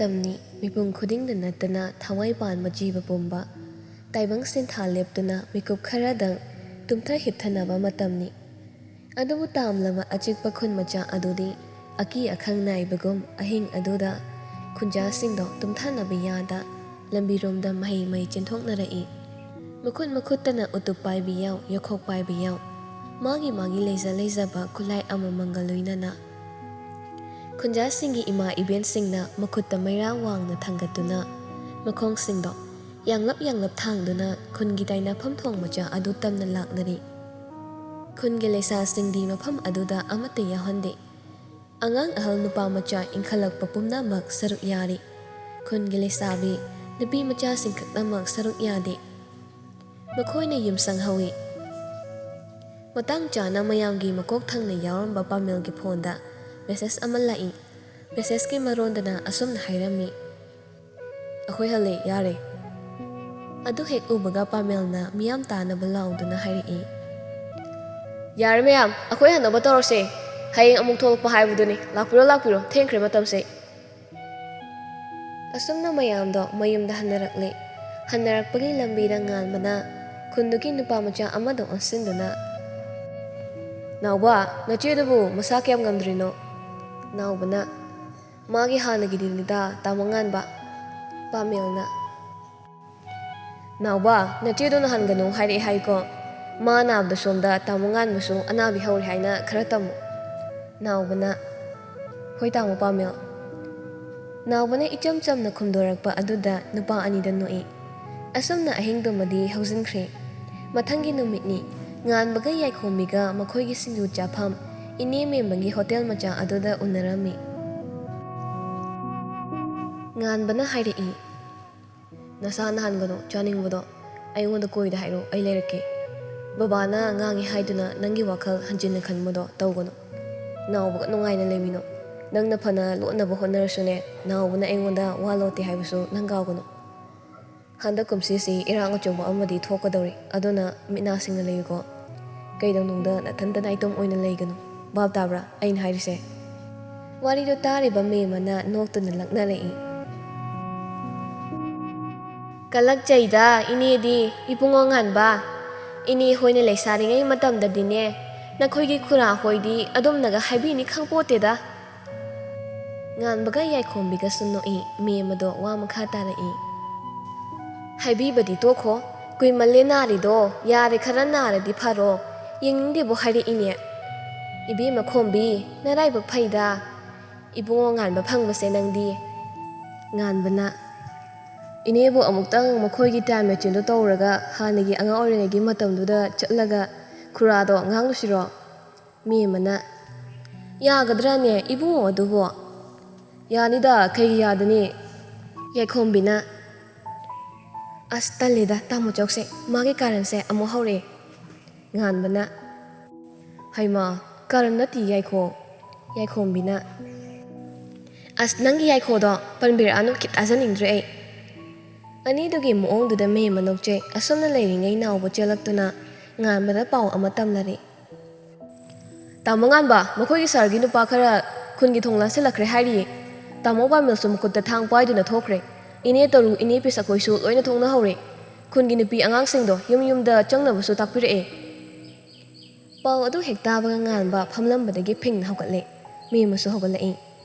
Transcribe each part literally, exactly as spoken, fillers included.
ꯃꯇꯝꯅꯤ꯫ ꯃꯤꯄꯨꯝ ꯈꯨꯗꯤꯡꯗ ꯅꯠꯇꯅ ꯊꯋꯥꯏ ꯄꯥꯟꯕ ꯖꯤꯕ ꯄꯨꯝꯕ ꯇꯥꯏꯕꯪ ꯁꯤꯟꯊꯥ ꯂꯦꯞꯇꯨꯅ ꯃꯤꯀꯨꯞ ꯈꯔꯗꯪ ꯇꯨꯝꯊ ꯍꯤꯞꯊꯅꯕ ꯃꯇꯝꯅꯤ꯫ ꯑꯗꯨꯕꯨ ꯇꯥꯝꯂꯕ ꯑꯆꯤꯛꯄ ꯈꯨꯟ ꯃꯆꯥ ꯑꯗꯨꯗꯤ ꯑꯀꯤ ꯑꯈꯪ ꯅꯥꯏꯕꯒꯨꯝ ꯑꯍꯤꯡ ꯑꯗꯨꯗ ꯈꯨꯟꯖꯥꯁꯤꯡꯗꯣ ꯇꯨꯝꯊꯅꯕ ꯌꯥꯗ ꯂꯝꯕꯤꯔꯣꯝꯗ ꯃꯍꯩ ꯃꯍꯩ ꯆꯦꯟꯊꯣꯛꯅꯔꯛꯏ꯫ ꯃꯈꯨꯠ ꯃꯈꯨꯠꯇꯅ ꯎꯇꯨꯞ ꯄꯥꯏꯕ ꯌꯥꯎ, ꯌꯥꯈꯣꯛ ꯄꯥꯏꯕ ꯌꯥꯎ, ꯃꯥꯒꯤ ꯃꯥꯒꯤ ꯂꯩꯖ ꯂꯩꯖꯕ ꯈꯨꯠꯂꯥꯏ ꯑꯃꯃꯝꯒ ꯂꯣꯏꯅꯅ ꯈꯨꯟꯖꯥꯁꯤꯡꯒꯤ ꯏꯃꯥ ꯏꯕꯦꯟꯁꯤꯡꯅ ꯃꯈꯨꯠꯇ ꯃꯩꯔꯥ ꯋꯥꯡꯅ ꯊꯥꯡꯒꯠꯇꯨꯅ ꯃꯈꯣꯡꯁꯤꯡꯗꯣ ꯌꯥꯡꯂꯞ ꯌꯥꯡꯂꯞ ꯊꯥꯡꯗꯨꯅ ꯈꯨꯟꯒꯤ ꯇꯥꯏꯅꯐꯝ ꯊꯣꯡ ꯃꯆꯥ ꯑꯗꯨ ꯇꯝꯅ ꯂꯥꯛꯅꯔꯤ꯫ ꯈꯨꯟꯒꯤ ꯂꯩꯁꯥꯁꯤꯡꯗꯤ ꯃꯐꯝ ꯑꯗꯨꯗ ꯑꯃꯠꯇ ꯌꯥꯎꯍꯟꯗꯦ꯫ ꯑꯉꯥꯡ ꯑꯍꯜ ꯅꯨꯄꯥ ꯃꯆꯥ ꯏꯟꯈꯠꯂꯛꯄ ꯄꯨꯝꯅꯃꯛ ꯁꯔꯨꯛ ꯌꯥꯔꯤ꯫ ꯈꯨꯟꯒꯤ ꯂꯩꯁꯥꯕꯤ ꯅꯨꯄꯤ ꯃꯆꯥꯁꯤꯡ ꯈꯛꯇꯃꯛ ꯁꯔꯨꯛ ꯌꯥꯗꯦ꯫ ꯃꯈꯣꯏꯅ ꯌꯨꯝꯁꯪ ꯍꯧꯏ꯫ ꯃꯇꯥꯡ ꯆꯥꯅ ꯃꯌꯥꯝꯒꯤ ꯃꯀꯣꯛ ꯊꯪꯅ ꯌꯥꯎꯔꯝꯕ ꯄꯥꯃꯦꯜꯒꯤ ꯐꯣꯟꯗ ꯃꯦꯁꯦꯖ ꯑꯃ ꯂꯥꯛꯏ꯫ ꯃꯦꯁꯦꯖꯀꯤ ꯃꯔꯣꯟꯗꯅ ꯑꯁꯨꯝꯅ ꯍꯥꯏꯔꯝꯃꯤ, "ꯑꯩꯈꯣꯏ ꯍꯜꯂꯦ, ꯌꯥꯔꯦ꯫" ꯑꯗꯨ ꯍꯦꯛ ꯎꯕꯒ ꯄꯥꯃꯦꯜꯅ ꯃꯤꯌꯥꯝ ꯇꯥꯅꯕ ꯂꯥꯎꯗꯨꯅ ꯍꯥꯏꯔꯛꯏ, "ꯌꯥꯔꯦ ꯃꯌꯥꯝ, ꯑꯩꯈꯣꯏ ꯍꯟꯅꯕ ꯇꯧꯔꯁꯦ꯫ ꯍꯌꯦꯡ ꯑꯃꯨꯛ ꯊꯣꯛꯂꯛꯄ ꯍꯥꯏꯕꯗꯨꯅꯤ꯫ ꯂꯥꯛꯄꯤꯔꯣ, ꯂꯥꯛꯄꯤꯔꯣ, ꯊꯦꯡꯈ꯭ꯔꯦ ꯃꯇꯝꯁꯦ꯫" ꯑꯁꯨꯝꯅ ꯃꯌꯥꯝꯗꯣ ꯃꯌꯨꯝꯗ ꯍꯟꯅꯔꯛꯂꯦ꯫ ꯍꯟꯅꯔꯛꯄꯒꯤ ꯂꯝꯕꯤꯗ ꯉꯥꯟꯕꯅ ꯈꯨꯟꯗꯨꯒꯤ ꯅꯨꯄꯥ ꯃꯆꯥ ꯑꯃꯗ ꯑꯣꯟꯁꯤꯟꯗꯨꯅ, "ꯅꯥꯎꯕ, ꯅꯆꯦꯗꯨꯕꯨ ꯃꯁꯥ ꯀꯌꯥꯝ ꯉꯝꯗ꯭ꯔꯤꯅꯣ?" ꯅꯥꯎꯕꯅ, "ꯃꯥꯒꯤ ꯍꯥꯟꯅꯒꯤ ꯗꯤꯜꯅꯤꯗ, ꯇꯥꯃꯣ ꯉꯥꯟꯕ꯫" ꯄꯥꯃꯦꯜꯅ, "ꯅꯥꯎꯕ, ꯅꯆꯦꯗꯣ ꯅꯍꯥꯟꯒꯅꯨ ꯍꯥꯏꯔꯛꯑꯦ ꯍꯥꯏꯀꯣ꯫ ꯃꯥ ꯅꯥꯕꯗ ꯁꯣꯝꯗ ꯇꯥꯃꯣ ꯉꯥꯟꯕꯁꯨ ꯑꯅꯥꯕꯤ ꯍꯧꯔꯦ ꯍꯥꯏꯅ ꯈꯔ ꯇꯝꯃꯨ꯫" ꯅꯥꯎꯕꯅ, "ꯍꯣꯏ ꯇꯥꯃꯣ ꯄꯥꯃꯦꯜ꯫" ꯅꯥꯎꯕꯅ ꯏꯆꯝ ꯆꯝꯅ ꯈꯨꯝꯗꯣꯔꯛꯄ ꯑꯗꯨꯗ ꯅꯨꯄꯥ ꯑꯅꯤꯗ ꯅꯣꯛꯏ꯫ ꯑꯁꯨꯝꯅ ꯑꯍꯤꯡꯗꯨꯃꯗꯤ ꯍꯧꯖꯤꯟꯈ꯭ꯔꯦ꯫ ꯃꯊꯪꯒꯤ ꯅꯨꯃꯤꯠꯅꯤ꯫ ꯉꯥꯟꯕꯒ ꯌꯥꯏꯈꯣꯝꯕꯤꯒ ꯃꯈꯣꯏꯒꯤ ꯁꯤꯡꯖꯨ ꯆꯥꯐꯝ ꯏꯅꯦ ꯃꯦꯝꯕꯒꯤ ꯍꯣꯇꯦꯜ ꯃꯆꯥ ꯑꯗꯨꯗ ꯎꯅꯔꯝꯃꯤ꯫ ꯉꯥꯟꯕꯅ ꯍꯥꯏꯔꯛꯏ, "ꯅꯁꯥ ꯅꯥꯍꯟꯒꯅꯨ, ꯆꯥꯅꯤꯡꯕꯗꯣ ꯑꯩꯉꯣꯟꯗ ꯀꯣꯏꯗ ꯍꯥꯏꯔꯣ, ꯑꯩ ꯂꯩꯔꯛꯀꯦ꯫ ꯕꯕꯥꯅ ꯉꯥꯡꯉꯤ ꯍꯥꯏꯗꯨꯅ ꯅꯪꯒꯤ ꯋꯥꯈꯜ ꯍꯟꯖꯤꯟꯅ ꯈꯟꯕꯗꯣ ꯇꯧꯒꯅꯨ꯫ ꯅꯥꯎꯕꯒ ꯅꯨꯡꯉꯥꯏꯅ ꯂꯩꯃꯤꯟꯅꯧ꯫ ꯅꯪꯅ ꯐꯅ ꯂꯣꯠꯅꯕ ꯍꯣꯠꯅꯔꯁꯨꯅꯦ, ꯅꯥꯎꯕꯅ ꯑꯩꯉꯣꯟꯗ ꯋꯥ ꯂꯣꯠꯇꯦ ꯍꯥꯏꯕꯁꯨ ꯅꯪ ꯀꯥꯎꯒꯅꯨ꯫ ꯍꯟꯗꯛ ꯀꯨꯝꯁꯤꯁꯤ ꯏꯔꯥꯡ ꯑꯆꯧꯕ ꯑꯃꯗꯤ ꯊꯣꯛꯀꯗꯧꯔꯤ, ꯑꯗꯨꯅ ꯃꯤꯠ ꯅꯥ ꯁꯤꯡꯅ ꯂꯩꯌꯨꯀꯣ꯫ ꯀꯩꯗꯧꯅꯨꯡꯗ ꯅꯊꯟꯇ ꯅꯥꯏꯇꯣꯝ ꯑꯣꯏꯅ ꯂꯩꯒꯅꯨ꯫ ꯚꯥꯞ ꯇꯥꯕ꯭ꯔꯥ ꯑꯩꯅ ꯍꯥꯏꯔꯤꯁꯦ?" ꯋꯥꯔꯤꯗꯣ ꯇꯥꯔꯤꯕ ꯃꯦꯝ ꯑꯃꯅ ꯅꯣꯛꯇꯨꯅ ꯂꯛꯅꯔꯛꯏ꯫ "ꯀꯂꯛꯆꯩꯗ ꯏꯅꯦꯗꯤ, ꯏꯕꯨꯡꯉꯣ ꯉꯥꯟꯕ꯫ ꯏꯅꯦ ꯍꯣꯏꯅ ꯂꯩꯁꯥꯔꯤꯉꯩ ꯃꯇꯝꯗꯗꯤꯅꯦ, ꯅꯈꯣꯏꯒꯤ ꯈꯨꯔꯥ ꯍꯣꯏꯗꯤ ꯑꯗꯨꯝꯅꯒ ꯍꯥꯏꯕꯤꯅꯤ ꯈꯪꯄꯣꯠꯇꯦꯗ"꯫ ꯉꯥꯟꯕꯒ ꯌꯥꯏꯈꯣꯝꯕꯤꯒꯁꯨ ꯅꯣꯛꯏ꯫ ꯃꯦꯝꯃꯗꯣ ꯋꯥ ꯃꯈꯥ ꯇꯥꯔꯛꯏ꯫ "ꯍꯥꯏꯕꯤꯕꯗꯤ ꯇꯣꯛꯈꯣ꯫ ꯀꯨꯏꯃꯜꯂꯦ ꯅꯥꯔꯤꯗꯣ꯫ ꯌꯥꯔꯦ, ꯈꯔ ꯅꯥꯔꯗꯤ ꯐꯔꯣ꯫ ꯌꯦꯡꯅꯤꯡꯗꯦꯕꯨ ꯍꯥꯏꯔꯛꯏꯅꯦ꯫ ꯏꯕꯦꯝꯃ ꯈꯣꯝꯕꯤ, ꯅꯔꯥꯏꯕꯛ ꯐꯩꯗ꯫ ꯏꯕꯨꯡꯉꯣ ꯉꯥꯟꯕ ꯐꯪꯕꯁꯦ ꯅꯪꯗꯤ"꯫ ꯉꯥꯟꯕꯅ, "ꯏꯅꯦꯕꯨ ꯑꯃꯨꯛꯇꯪ ꯃꯈꯣꯏꯒꯤ ꯇꯥꯏꯝ ꯃꯦꯆꯤꯟꯗꯣ ꯇꯧꯔꯒ ꯍꯥꯟꯅꯒꯤ ꯑꯉꯥꯡ ꯑꯣꯏꯔꯤꯉꯩꯒꯤ ꯃꯇꯝꯗꯨꯗ ꯆꯠꯂꯒ ꯈꯨꯔꯥꯗꯣ ꯉꯥꯡꯂꯨꯁꯤꯔꯣ?" ꯃꯦꯝꯃꯅ, "ꯌꯥꯒꯗ꯭ꯔꯥꯅꯦ ꯏꯕꯨꯡꯉꯣ ꯑꯗꯨꯕꯣ?" "ꯌꯥꯅꯤꯗ, ꯀꯩꯒꯤ ꯌꯥꯗꯅꯤ?" ꯌꯥꯏꯈꯣꯝꯕꯤꯅ, "ꯑꯁ, ꯇꯜꯂꯦꯗ ꯇꯥꯃꯣ ꯆꯧꯁꯦ, ꯃꯥꯒꯤ ꯀꯥꯔꯟꯁꯦ ꯑꯃꯨꯛ ꯍꯧꯔꯛꯑꯦ"꯫ ꯉꯥꯟꯕꯅ, "ꯍꯩꯃꯥ, ꯀꯥꯔꯟ ꯅꯠꯇꯦ ꯌꯥꯏꯈꯣ"꯫ ꯌꯥꯏꯈꯣꯝꯕꯤꯅ, "ꯑꯁ, ꯅꯪꯒꯤ ꯌꯥꯏꯈꯣꯗꯣ ꯄꯟꯕꯤꯔꯛꯑꯅꯨ, ꯈꯤꯠ ꯇꯥꯖꯅꯤꯡꯗ꯭ꯔꯦ ꯑꯩ"꯫ ꯑꯅꯤꯗꯨꯒꯤ ꯃꯑꯣꯡꯗꯨꯗ ꯃꯦꯝꯃ ꯅꯣꯛꯆꯩ꯫ ꯑꯁꯨꯝꯅ ꯂꯩꯔꯤꯉꯩ ꯅꯥꯎꯕ ꯆꯦꯜꯂꯛꯇꯨꯅ ꯉꯥꯟꯕꯗ ꯄꯥꯎ ꯑꯃ ꯇꯝꯂꯔꯤ꯫ "ꯇꯥꯃꯣ ꯉꯥꯟꯕ, ꯃꯈꯣꯏꯒꯤ ꯁꯍꯔꯒꯤ ꯅꯨꯄꯥ ꯈꯔ ꯈꯨꯟꯒꯤ ꯊꯣꯡ ꯂꯥꯟꯁꯤꯜꯂꯛꯈ꯭ꯔꯦ ꯍꯥꯏꯔꯤꯌꯦ꯫ ꯇꯥꯃꯣ ꯄꯥꯃꯦꯜꯁꯨ ꯃꯈꯨꯠꯇ ꯊꯥꯡ ꯄꯥꯏꯗꯨꯅ ꯊꯣꯛꯈ꯭ꯔꯦ꯫ ꯏꯅꯦ ꯇꯔꯨ, ꯏꯅꯦ ꯄꯤꯁꯛꯈꯣꯏꯁꯨ ꯂꯣꯏꯅ ꯊꯣꯛꯅꯍꯧꯔꯦ꯫ ꯈꯨꯟꯒꯤ ꯅꯨꯄꯤ ꯑꯉꯥꯡꯁꯤꯡꯗꯣ ꯌꯨꯝ ꯌꯨꯝꯗ ꯆꯪꯅꯕꯁꯨ ꯇꯥꯛꯄꯤꯔꯛꯑꯦ"꯫ ꯄꯥꯎ ꯑꯗꯨ ꯍꯦꯛ ꯇꯥꯕꯒ ꯉꯥꯟꯕ ꯐꯝꯂꯝꯕꯗꯒꯤ ꯐꯤꯡꯅ ꯍꯧꯒꯠꯂꯦ꯫ ꯃꯦꯝꯃꯁꯨ ꯍꯧꯒꯠꯂꯛꯏ꯫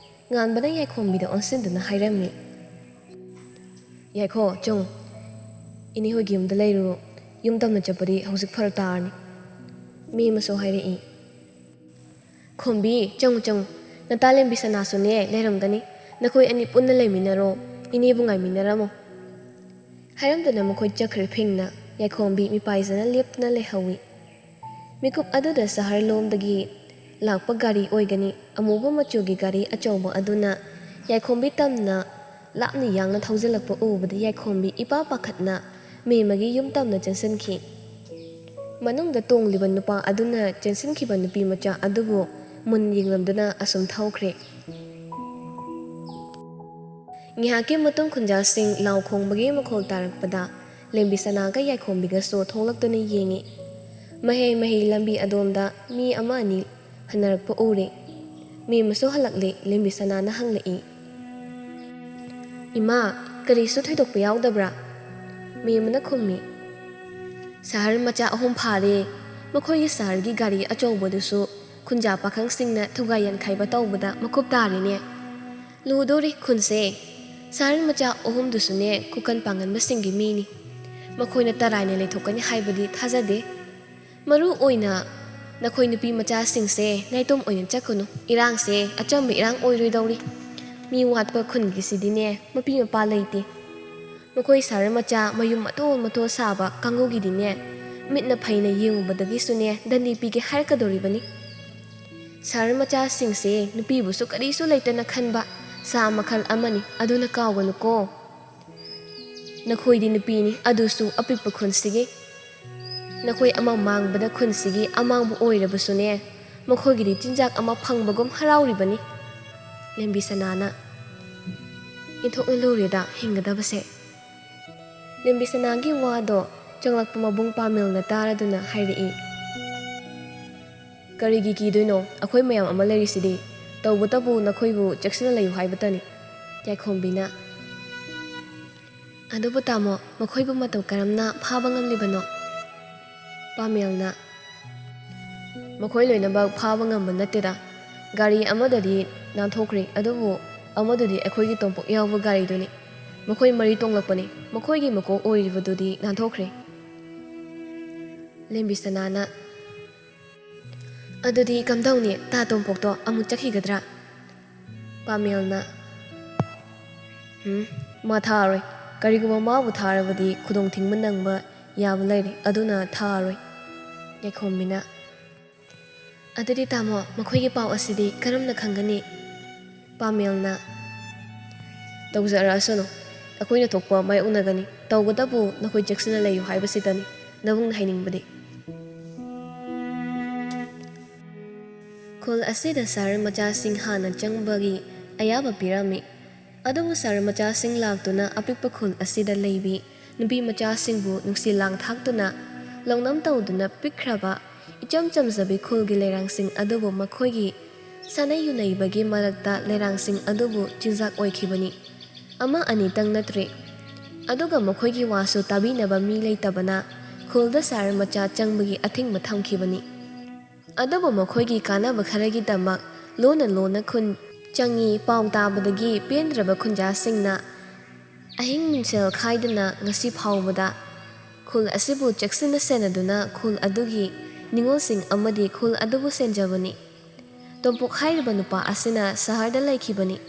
ꯉꯥꯟꯕꯅ ꯌꯥꯏꯈꯣꯝꯕꯤꯗ ꯑꯣꯟꯁꯤꯟꯗꯨꯅ ꯍꯥꯏꯔꯝꯃꯤ, "ꯌꯥꯏꯈꯣ, ꯆꯪꯉꯨ꯫ ꯏꯅꯦ ꯍꯣꯏꯒꯤ ꯌꯨꯝꯗ ꯂꯩꯔꯨꯔꯣ꯫ ꯌꯨꯝ ꯇꯝꯅ ꯆꯠꯄꯗꯤ ꯍꯧꯖꯤꯛ ꯐꯔꯛ ꯇꯥꯔꯅꯤ"꯫ ꯃꯦꯝꯃꯁꯨ ꯍꯥꯏꯔꯛꯏ, "ꯈꯣꯝꯕꯤ, ꯆꯪꯉꯨ, ꯆꯪꯉꯨ꯫ ꯅꯇꯥ ꯂꯦꯝꯕꯤ ꯁꯅꯥꯁꯨꯅꯦ ꯂꯩꯔꯝꯒꯅꯤ꯫ ꯅꯈꯣꯏ ꯑꯅꯤ ꯄꯨꯟꯅ ꯂꯩꯃꯤꯟꯅꯔꯣ꯫ ꯏꯅꯦꯕꯨ ꯉꯥꯏꯃꯤꯟꯅꯔꯝꯃꯣ"꯫ ꯍꯥꯏꯔꯝꯗꯅ ꯃꯈꯣꯏ ꯆꯠꯈ꯭ꯔꯦ ꯐꯤꯡꯅ꯫ ꯌꯥꯏꯈꯣꯝꯕꯤ ꯃꯤꯄꯥꯏꯖꯅ ꯂꯦꯞꯇꯨꯅ ꯂꯩꯍꯧꯏ꯫ ꯃꯤꯀꯨꯞ ꯑꯗꯨꯗ ꯁꯍꯔ ꯂꯣꯝꯗꯒꯤ ꯂꯥꯛꯄ ꯒꯥꯔꯤ ꯑꯣꯏꯒꯅꯤ꯫ ꯑꯃꯨꯕ ꯃꯆꯨꯒꯤ ꯒꯥꯔꯤ ꯑꯆꯧꯕ ꯑꯗꯨꯅ ꯌꯥꯏꯈꯣꯝꯕꯤ ꯇꯝꯅ ꯂꯥꯞꯅ ꯌꯥꯡꯅ ꯊꯧꯖꯤꯜꯂꯛꯄ ꯎꯕꯗ ꯌꯥꯏꯈꯣꯝꯕꯤ ꯏꯄꯥ ꯄꯥꯈꯠꯅ ꯃꯦꯝꯃꯒꯤ ꯌꯨꯝ ꯇꯝꯅ ꯆꯦꯟꯁꯤꯟꯈꯤ꯫ ꯃꯅꯨꯡꯗ ꯇꯣꯡꯂꯤꯕ ꯅꯨꯄꯥ ꯑꯗꯨꯅ ꯆꯦꯟꯁꯤꯟꯈꯤꯕ ꯅꯨꯄꯤ ꯃꯆꯥ ꯑꯗꯨꯕꯨ ꯃꯨꯟ ꯌꯦꯡꯂꯝꯗꯨꯅ ꯑꯁꯨꯝ ꯊꯧꯈ꯭ꯔꯦ꯫ ꯉꯥꯏꯍꯥꯛꯀꯤ ꯃꯇꯨꯡ ꯈꯨꯟꯖꯥꯁꯤꯡ ꯂꯥꯎ ꯈꯣꯡꯕꯒꯤ ꯃꯈꯣꯜ ꯇꯥꯔꯛꯄꯗ ꯂꯦꯝꯕꯤ ꯁꯅꯥꯒ ꯌꯥꯏꯈꯣꯝꯕꯤꯒꯁꯨ ꯊꯣꯛꯂꯛꯇꯨꯅ ꯌꯦꯡꯉꯤ꯫ ꯃꯍꯩ ꯃꯍꯩ ꯂꯝꯕꯤ ꯑꯗꯣꯝꯗ ꯃꯤ ꯑꯃ ꯑꯅꯤ ꯍꯟꯅꯔꯛꯄ ꯎꯔꯦ꯫ ꯃꯦꯝꯃꯁꯨ ꯍꯜꯂꯛꯂꯦ꯫ ꯂꯦꯝꯕꯤ ꯁꯅꯥꯅ ꯍꯪꯂꯛꯏ, "ꯏꯃꯥ, ꯀꯔꯤꯁꯨ ꯊꯣꯏꯗꯣꯛꯄ ꯌꯥꯎꯗꯕ꯭ꯔꯥ?" ꯃꯦꯝꯅ ꯈꯨꯝꯃꯤ, "ꯁꯍꯔ ꯃꯆꯥ ꯑꯍꯨꯝ ꯐꯥꯔꯦ꯫ ꯃꯈꯣꯏꯒꯤ ꯁꯍꯔꯒꯤ ꯒꯥꯔꯤ ꯑꯆꯧꯕꯗꯨꯁꯨ ꯈꯨꯟꯖꯥ ꯄꯥꯈꯪꯁꯤꯡꯅ ꯊꯨꯒꯥꯏ ꯌꯥꯟꯈꯥꯏꯕ ꯇꯧꯕꯗ ꯃꯀꯨꯞ ꯇꯥꯔꯦꯅꯦ꯫ ꯂꯨꯗꯣꯔꯤ ꯈꯨꯟꯁꯦ꯫ ꯁꯍꯔ ꯃꯆꯥ ꯑꯍꯨꯝꯗꯨꯁꯨꯅꯦ ꯈꯨꯀꯟ ꯄꯥꯡꯒꯟꯕꯁꯤꯡꯒꯤ ꯃꯤꯅꯤ꯫ ꯃꯈꯣꯏꯅ ꯇꯔꯥꯏꯅ ꯂꯩꯊꯣꯛꯀꯅꯤ ꯍꯥꯏꯕꯗꯤ ꯊꯥꯖꯗꯦ꯫ ꯃꯔꯨ ꯑꯣꯏꯅ ꯅꯈꯣꯏ ꯅꯨꯄꯤ ꯃꯆꯥꯁꯤꯡꯁꯦ ꯅꯥꯏꯇꯣꯝ ꯑꯣꯏꯅ ꯆꯠꯀꯅꯨ꯫ ꯏꯔꯥꯡꯁꯦ ꯑꯆꯝꯕ ꯏꯔꯥꯡ ꯑꯣꯏꯔꯣꯏꯗꯧꯔꯤ꯫ ꯃꯤ ꯋꯥꯠꯄ ꯈꯨꯟꯒꯤꯁꯤꯗꯤꯅꯦ ꯃꯄꯤ ꯃꯄꯥ ꯂꯩꯇꯦ꯫ ꯃꯈꯣꯏ ꯁꯍꯔ ꯃꯆꯥ ꯃꯌꯨꯝ ꯃꯇꯣꯜ ꯃꯇꯣꯜ ꯁꯥꯕ ꯀꯥꯡꯕꯨꯒꯤꯗꯤꯅꯦ, ꯃꯤꯠꯅ ꯐꯩꯅ ꯌꯦꯡꯉꯨꯕꯗꯒꯤꯁꯨꯅꯦ ꯗꯟꯗꯤ ꯄꯤꯒꯦ ꯍꯥꯏꯔꯛꯀꯗꯧꯔꯤꯕꯅꯤ꯫ ꯁꯍꯔ ꯃꯆꯥꯁꯤꯡꯁꯦ ꯅꯨꯄꯤꯕꯨꯁꯨ ꯀꯔꯤꯁꯨ ꯂꯩꯇꯅ ꯈꯟꯕ ꯁꯥ ꯃꯈꯜ ꯑꯃꯅꯤ, ꯑꯗꯨꯅ ꯀꯥꯎꯒꯅꯨꯀꯣ꯫ ꯅꯈꯣꯏꯗꯤ ꯅꯨꯄꯤꯅꯤ, ꯑꯗꯨꯁꯨ ꯑꯄꯤꯛꯄ ꯈꯨꯟꯁꯤꯒꯤ꯫ ꯅꯈꯣꯏ ꯑꯃ ꯃꯥꯡꯕꯗ ꯈꯨꯟꯁꯤꯒꯤ ꯑꯃꯥꯡꯕ ꯑꯣꯏꯔꯕꯁꯨꯅꯦ, ꯃꯈꯣꯏꯒꯤꯗꯤ ꯆꯤꯟꯖꯥꯛ ꯑꯃ ꯐꯪꯕꯒꯨꯝ ꯍꯔꯥꯎꯔꯤꯕꯅꯤ꯫" ꯂꯦꯝꯕꯤ ꯁꯅꯥꯅ, "ꯏꯟꯊꯣꯛꯅ ꯂꯨꯔꯦꯗ ꯍꯤꯡꯒꯗꯕꯁꯦ꯫" ꯂꯦꯝꯕꯤ ꯁꯅꯥꯒꯤ ꯋꯥꯗꯣ ꯆꯪꯂꯛꯄ ꯃꯕꯨꯡ ꯄꯥꯃꯦꯜꯅ ꯇꯥꯔꯗꯨꯅ ꯍꯥꯏꯔꯛꯏ, "ꯀꯔꯤꯒꯤ ꯀꯤꯗꯣꯏꯅꯣ? ꯑꯩꯈꯣꯏ ꯃꯌꯥꯝ ꯑꯃ ꯂꯩꯔꯤꯁꯤꯗꯤ꯫ ꯇꯧꯕꯇꯕꯨ ꯅꯈꯣꯏꯕꯨ ꯆꯦꯛꯁꯤꯟꯅ ꯂꯩꯌꯨ ꯍꯥꯏꯕꯇꯅꯤ꯫" ꯌꯥꯏꯈꯣꯝꯕꯤꯅ, "ꯑꯗꯨꯕꯨ ꯇꯥꯃꯣ, ꯃꯈꯣꯏꯕꯨ ꯃꯇꯧ ꯀꯔꯝꯅ ꯐꯥꯕ ꯉꯝꯂꯤꯕꯅꯣ?" ꯄꯥꯃꯦꯜꯅ, "ꯃꯈꯣꯏ ꯂꯣꯏꯅꯃꯛ ꯐꯥꯕ ꯉꯝꯕ ꯅꯠꯇꯦꯗ꯫ ꯒꯥꯔꯤ ꯑꯃꯗꯗꯤ ꯅꯥꯟꯊꯣꯛꯈ꯭ꯔꯦ, ꯑꯗꯨꯕꯨ ꯑꯃꯗꯨꯗꯤ ꯑꯩꯈꯣꯏꯒꯤ ꯇꯣꯝꯄꯣꯛ ꯌꯥꯎꯕ ꯒꯥꯔꯤꯗꯨꯅꯤ꯫ ꯃꯈꯣꯏ ꯃꯔꯤ ꯇꯣꯡꯂꯛꯄꯅꯤ꯫ ꯃꯈꯣꯏꯒꯤ ꯃꯀꯣꯛ ꯑꯣꯏꯔꯤꯕꯗꯨꯗꯤ ꯅꯥꯟꯊꯣꯛꯈ꯭ꯔꯦ꯫" ꯂꯦꯝꯕꯤ ꯁꯅꯥꯅ, "ꯑꯗꯨꯗꯤ ꯀꯝꯗꯧꯅꯤ? ꯇꯥ ꯇꯣꯝꯄꯣꯛꯇꯣ ꯑꯃꯨꯛ ꯆꯠꯈꯤꯒꯗ꯭ꯔꯥ?" ꯄꯥꯃꯦꯜꯅ, "ꯎꯝ, ꯃꯥ ꯊꯥꯔꯣꯏ꯫ ꯀꯔꯤꯒꯨꯝꯕ ꯃꯥꯕꯨ ꯊꯥꯔꯕꯗꯤ ꯈꯨꯗꯣꯡ ꯊꯤꯡꯕ ꯅꯪꯕ ꯌꯥꯕ ꯂꯩꯔꯦ, ꯑꯗꯨꯅ ꯊꯥꯔꯣꯏ꯫" ꯌꯥꯏꯈꯣꯝꯕꯤꯅ, "ꯑꯗꯨꯗꯤ ꯇꯥꯃꯣ, ꯃꯈꯣꯏꯒꯤ ꯄꯥꯎ ꯑꯁꯤꯗꯤ ꯀꯔꯝꯅ ꯈꯪꯒꯅꯤ?" ꯄꯥꯃꯦꯜꯅ, "ꯇꯧꯖꯔꯛꯑꯁꯅꯨ, ꯑꯩꯈꯣꯏꯅ ꯊꯣꯛꯄ ꯃꯥꯌꯣꯛꯅꯒꯅꯤ꯫ ꯇꯧꯕꯇꯕꯨ ꯅꯈꯣꯏ ꯆꯦꯛꯁꯤꯟꯅ ꯂꯩꯌꯨ ꯍꯥꯏꯕꯁꯤꯇꯅꯤ ꯅꯕꯨꯡꯅ ꯍꯥꯏꯅꯤꯡꯕꯗꯤ꯫" ꯈꯨꯜ ꯑꯁꯤꯗ ꯁꯍꯔ ꯃꯆꯥꯁꯤꯡ ꯍꯥꯟꯅ ꯆꯪꯕꯒꯤ ꯑꯌꯥꯕ ꯄꯤꯔꯝꯃꯤ꯫ ꯑꯗꯨꯕꯨ ꯁꯍꯔ ꯃꯆꯥꯁꯤꯡ ꯂꯥꯛꯇꯨꯅ ꯑꯄꯤꯛꯄ ꯈꯨꯜ ꯑꯁꯤꯗ ꯂꯩꯕꯤ ꯅꯨꯄꯤ ꯃꯆꯥꯁꯤꯡꯕꯨ ꯅꯨꯡꯁꯤ ꯂꯥꯡ ꯊꯥꯛꯇꯨꯅ ꯂꯧꯅꯝ ꯇꯧꯗꯨꯅ ꯄꯤꯛꯈ꯭ꯔꯕ ꯏꯆꯝ ꯆꯝꯖꯕꯤ ꯈꯨꯜꯒꯤ ꯂꯩꯔꯥꯡꯁꯤꯡ ꯑꯗꯨꯕꯨ ꯃꯈꯣꯏꯒꯤ ꯁꯥꯟꯅ ꯌꯨꯅꯩꯕꯒꯤ ꯃꯔꯛꯇ ꯂꯩꯔꯥꯡꯁꯤꯡ ꯑꯗꯨꯕꯨ ꯆꯤꯟꯖꯥꯛ ꯑꯣꯏꯈꯤꯕꯅꯤ꯫ ꯑꯃ ꯑꯅꯤꯇꯪ ꯅꯠꯇ꯭ꯔꯦ꯫ ꯑꯗꯨꯒ ꯃꯈꯣꯏꯒꯤ ꯋꯥꯁꯨ ꯇꯥꯕꯤꯅꯕ ꯃꯤ ꯂꯩꯇꯕꯅ ꯈꯨꯜꯗ ꯁꯍꯔ ꯃꯆꯥ ꯆꯪꯕꯒꯤ ꯑꯊꯤꯡꯕ ꯊꯝꯈꯤꯕꯅꯤ꯫ ꯑꯗꯨꯕꯨ ꯃꯈꯣꯏꯒꯤ ꯀꯥꯟꯅꯕ ꯈꯔꯒꯤꯗꯃꯛ ꯂꯣꯟꯅ ꯂꯣꯟꯅ ꯈꯨꯟ ꯆꯪꯉꯤ ꯄꯥꯎ ꯇꯥꯕꯗꯒꯤ ꯄꯦꯟꯗ꯭ꯔꯕ ꯈꯨꯟꯖꯥꯁꯤꯡꯅ ꯑꯍꯤꯡ ꯅꯨꯡꯁꯦꯜ ꯈꯥꯏꯗꯅ ꯉꯁꯤ ꯐꯥꯎꯕꯗ ꯈꯨꯜ ꯑꯁꯤꯕꯨ ꯆꯦꯛꯁꯤꯟꯅ ꯁꯦꯟꯅꯗꯨꯅ ꯈꯨꯜ ꯑꯗꯨꯒꯤ ꯅꯤꯉꯣꯜꯁꯤꯡ ꯑꯃꯗꯤ ꯈꯨꯜ ꯑꯗꯨꯕꯨ ꯁꯦꯟꯖꯕꯅꯤ꯫ ꯇꯣꯝꯄꯣꯛ ꯍꯥꯏꯔꯤꯕ ꯅꯨꯄꯥ ꯑꯁꯤꯅ ꯁꯍꯔꯗ ꯂꯩꯈꯤꯕꯅꯤ꯫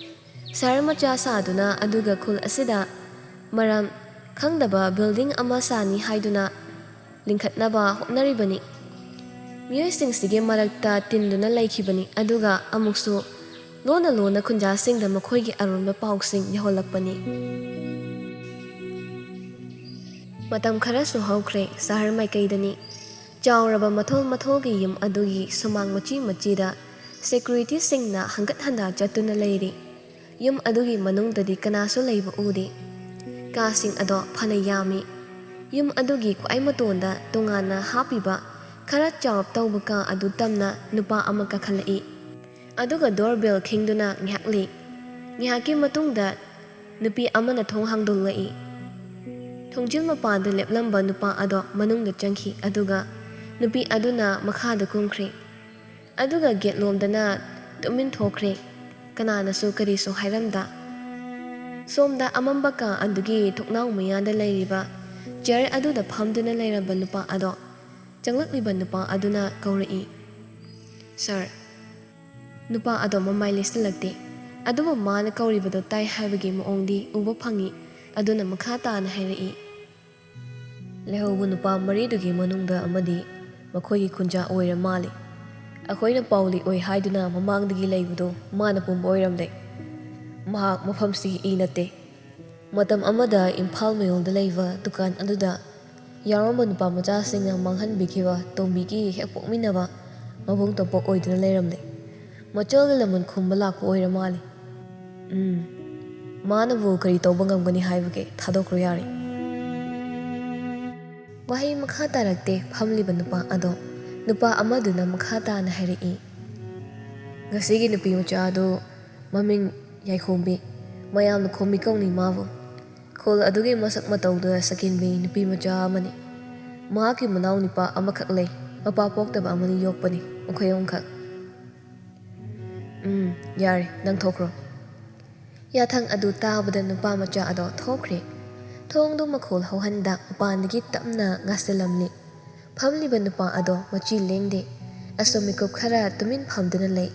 ꯁꯍꯔ ꯃꯆꯥ ꯁꯥꯗꯨꯅ ꯑꯗꯨꯒ ꯈꯨꯜ ꯑꯁꯤꯗ ꯃꯔꯝ ꯈꯪꯗꯕ building ꯑꯃ ꯁꯥꯅꯤ ꯍꯥꯏꯗꯨꯅ ꯂꯤꯡꯈꯠꯅꯕ ꯍꯣꯠꯅꯔꯤꯕꯅꯤ꯫ ꯃꯤꯑꯣꯏꯁꯤꯡꯁꯤꯒꯤ ꯃꯔꯛꯇ ꯇꯤꯟꯗꯨꯅ ꯂꯩꯈꯤꯕꯅꯤ, ꯑꯗꯨꯒ ꯑꯃꯨꯛꯁꯨ ꯂꯣꯟꯅ ꯂꯣꯟꯅ ꯈꯨꯟꯖꯥꯁꯤꯡꯗ ꯃꯈꯣꯏꯒꯤ ꯑꯔꯣꯟꯕ ꯄꯥꯎꯁꯤꯡ ꯌꯧꯍꯜꯂꯛꯄꯅꯤ꯫ ꯃꯇꯝ ꯈꯔꯁꯨ ꯍꯧꯈ꯭ꯔꯦ꯫ ꯁꯍꯔ ꯃꯥꯏꯀꯩꯗꯅꯤ꯫ ꯆꯥꯎꯔꯕ ꯃꯊꯣꯜ ꯃꯊꯣꯜꯒꯤ ꯌꯨꯝ ꯑꯗꯨꯒꯤ ꯁꯨꯃꯥꯡ ꯃꯆꯤ ꯃꯆꯤꯗ securityꯁꯤꯡꯅ ꯍꯪꯒꯠ ꯍꯟꯗꯥ ꯆꯠꯇꯨꯅ ꯂꯩꯔꯤ꯫ ꯌꯨꯝ ꯑꯗꯨꯒꯤ ꯃꯅꯨꯡꯗꯗꯤ ꯀꯅꯥꯁꯨ ꯂꯩꯕ ꯎꯗꯦ꯫ ꯀꯥꯁꯤꯡ ꯑꯗꯣ ꯐꯅ ꯌꯥꯝꯃꯤ꯫ ꯌꯨꯝ ꯑꯗꯨꯒꯤ ꯈ꯭ꯋꯥꯏ ꯃꯇꯣꯟꯗ ꯇꯣꯉꯥꯟꯅ ꯍꯥꯞꯄꯤꯕ ꯈꯔ ꯆꯥꯎꯔꯞ ꯇꯧꯕ ꯀꯥ ꯑꯗꯨ ꯇꯝꯅ ꯅꯨꯄꯥ ꯑꯃ ꯀꯥꯈꯠꯂꯛꯏ꯫ ꯑꯗꯨꯒ doorbell ꯈꯤꯡꯗꯨꯅ ꯉꯥꯏꯍꯥꯛ ꯂꯩ꯫ ꯉꯥꯏꯍꯥꯛꯀꯤ ꯃꯇꯨꯡꯗ ꯅꯨꯄꯤ ꯑꯃꯅ ꯊꯣꯡ ꯍꯥꯡꯗꯣꯛꯂꯛꯏ꯫ ꯊꯣꯡꯖꯤꯜ ꯃꯄꯥꯟꯗ ꯂꯦꯞꯂꯝꯕ ꯅꯨꯄꯥ ꯑꯗꯣ ꯃꯅꯨꯡꯗ ꯆꯪꯈꯤ, ꯑꯗꯨꯒ ꯅꯨꯄꯤ ꯑꯗꯨꯅ ꯃꯈꯥꯗ ꯀꯨꯝꯈ꯭ꯔꯦ꯫ ꯑꯗꯨꯒ gate ꯂꯣꯝꯗꯅ ꯇꯨꯃꯤꯟ ꯊꯣꯛꯈ꯭ꯔꯦ꯫ ꯀꯅꯥꯅꯁꯨ ꯀꯔꯤꯁꯨ ꯍꯥꯏꯔꯝꯗ꯫ ꯁꯣꯝꯗ ꯑꯃꯝꯕ ꯀꯥ ꯑꯗꯨꯒꯤ ꯊꯣꯡꯅꯥꯎ ꯃꯌꯥꯗ ꯂꯩꯔꯤꯕ chair ꯑꯗꯨꯗ ꯐꯝꯗꯨꯅ ꯂꯩꯔꯝꯕ ꯅꯨꯄꯥ ꯑꯗꯣ ꯆꯪꯂꯛꯂꯤꯕ ꯅꯨꯄꯥ ꯑꯗꯨꯅ ꯀꯧꯔꯛꯏ, "Sir꯫" ꯅꯨꯄꯥ ꯑꯗꯣ ꯃꯃꯥꯏ ꯂꯩꯁꯤꯜꯂꯛꯇꯦ, ꯑꯗꯨꯕꯨ ꯃꯥꯅ ꯀꯧꯔꯤꯕꯗꯣ ꯇꯥꯏ ꯍꯥꯏꯕꯒꯤ ꯃꯑꯣꯡꯗꯤ ꯎꯕ ꯐꯪꯏ꯫ ꯑꯗꯨꯅ ꯃꯈꯥ ꯇꯥꯅ ꯍꯥꯏꯔꯛꯏ, "ꯂꯩꯍꯧꯕ ꯅꯨꯄꯥ ꯃꯔꯤꯗꯨꯒꯤ ꯃꯅꯨꯡꯗ ꯑꯃꯗꯤ ꯃꯈꯣꯏꯒꯤ ꯈꯨꯟꯖꯥ ꯑꯣꯏꯔ ꯃꯥꯜꯂꯤ꯫ ꯑꯩꯈꯣꯏꯅ ꯄꯥꯎꯂꯤ ꯑꯣꯏ ꯍꯥꯏꯗꯨꯅ ꯃꯃꯥꯡꯗꯒꯤ ꯂꯩꯕꯗꯨ ꯃꯥꯅ ꯄꯨꯝꯕ ꯑꯣꯏꯔꯝꯂꯦ꯫ ꯃꯍꯥꯛ ꯃꯐꯝꯁꯤꯒꯤ ꯏ ꯅꯠꯇꯦ꯫ ꯃꯇꯝ ꯑꯃꯗ ꯏꯝꯐꯥꯜ ꯃꯌꯣꯜꯗ ꯂꯩꯕ ꯗꯨꯀꯥꯟ ꯑꯗꯨꯗ ꯌꯥꯎꯔꯝꯕ ꯅꯨꯄꯥ ꯃꯆꯥꯁꯤꯡꯅ ꯃꯥꯡꯍꯟꯕꯤꯈꯤꯕ ꯇꯣꯝꯕꯤꯒꯤ ꯍꯦꯛ ꯄꯣꯛꯃꯤꯟꯅꯕ ꯃꯕꯨꯡ ꯇꯣꯝꯄꯣꯛ ꯑꯣꯏꯗꯨꯅ ꯂꯩꯔꯝꯂꯦ꯫ ꯃꯆꯜꯒꯤ ꯂꯃꯟ ꯈꯨꯝꯕ ꯂꯥꯛꯄ ꯑꯣꯏꯔ ꯃꯥꯜꯂꯤ꯫ ꯎꯝ, ꯃꯥꯅꯕꯨ ꯀꯔꯤ ꯇꯧꯕ ꯉꯝꯒꯅꯤ ꯍꯥꯏꯕꯒꯦ? ꯊꯥꯗꯣꯛꯈ꯭ꯔꯣ ꯌꯥꯔꯦ꯫" ꯋꯥꯍꯩ ꯃꯈꯥ ꯇꯥꯔꯛꯇꯦ ꯐꯝꯂꯤꯕ ꯅꯨꯄꯥ ꯑꯗꯣ꯫ ꯅꯨꯄꯥ ꯑꯃꯗꯨꯅ ꯃꯈꯥ ꯇꯥꯅ ꯍꯥꯏꯔꯛꯏ, "ꯉꯁꯤꯒꯤ ꯅꯨꯄꯤ ꯃꯆꯥ ꯑꯗꯨ ꯃꯃꯤꯡ ꯌꯥꯏꯈꯣꯝꯕꯤ, ꯃꯌꯥꯝꯅ ꯈꯣꯝꯕꯤ ꯀꯧꯅꯩ ꯃꯥꯕꯨ꯫ ꯈꯨꯜ ꯑꯗꯨꯒꯤ ꯃꯁꯛ ꯃꯇꯧꯗ ꯁꯀꯤꯟꯕꯤ ꯅꯨꯄꯤ ꯃꯆꯥ ꯑꯃꯅꯤ꯫ ꯃꯍꯥꯛꯀꯤ ꯃꯅꯥꯎ ꯅꯨꯄꯥ ꯑꯃꯈꯛ ꯂꯩ꯫ ꯃꯄꯥ ꯄꯣꯛꯇꯕ ꯑꯃꯅꯤ ꯌꯣꯛꯄꯅꯤ, ꯃꯈꯣꯏ ꯑꯍꯨꯝꯈꯛ꯫ "ꯎꯝ, ꯌꯥꯔꯦ, ꯅꯪ ꯊꯣꯛꯈ꯭ꯔꯣ꯫" ꯌꯥꯊꯪ ꯑꯗꯨ ꯇꯥꯕꯗ ꯅꯨꯄꯥ ꯃꯆꯥ ꯑꯗꯣ ꯊꯣꯛꯈ꯭ꯔꯦ꯫ ꯊꯣꯡꯗꯨ ꯃꯈꯣꯜ ꯍꯧꯍꯟꯗ ꯃꯄꯥꯟꯗꯒꯤ ꯇꯞꯅ ꯉꯥꯁꯤꯜꯂꯝꯂꯤ꯫ ꯐꯝꯂꯤꯕ ꯅꯨꯄꯥ ꯑꯗꯣ ꯃꯆꯤ ꯂꯦꯡꯗꯦ꯫ ꯑꯁꯨꯝ ꯃꯤꯀꯨꯞ ꯈꯔ ꯇꯨꯃꯤꯟ ꯐꯝꯗꯨꯅ ꯂꯩ꯫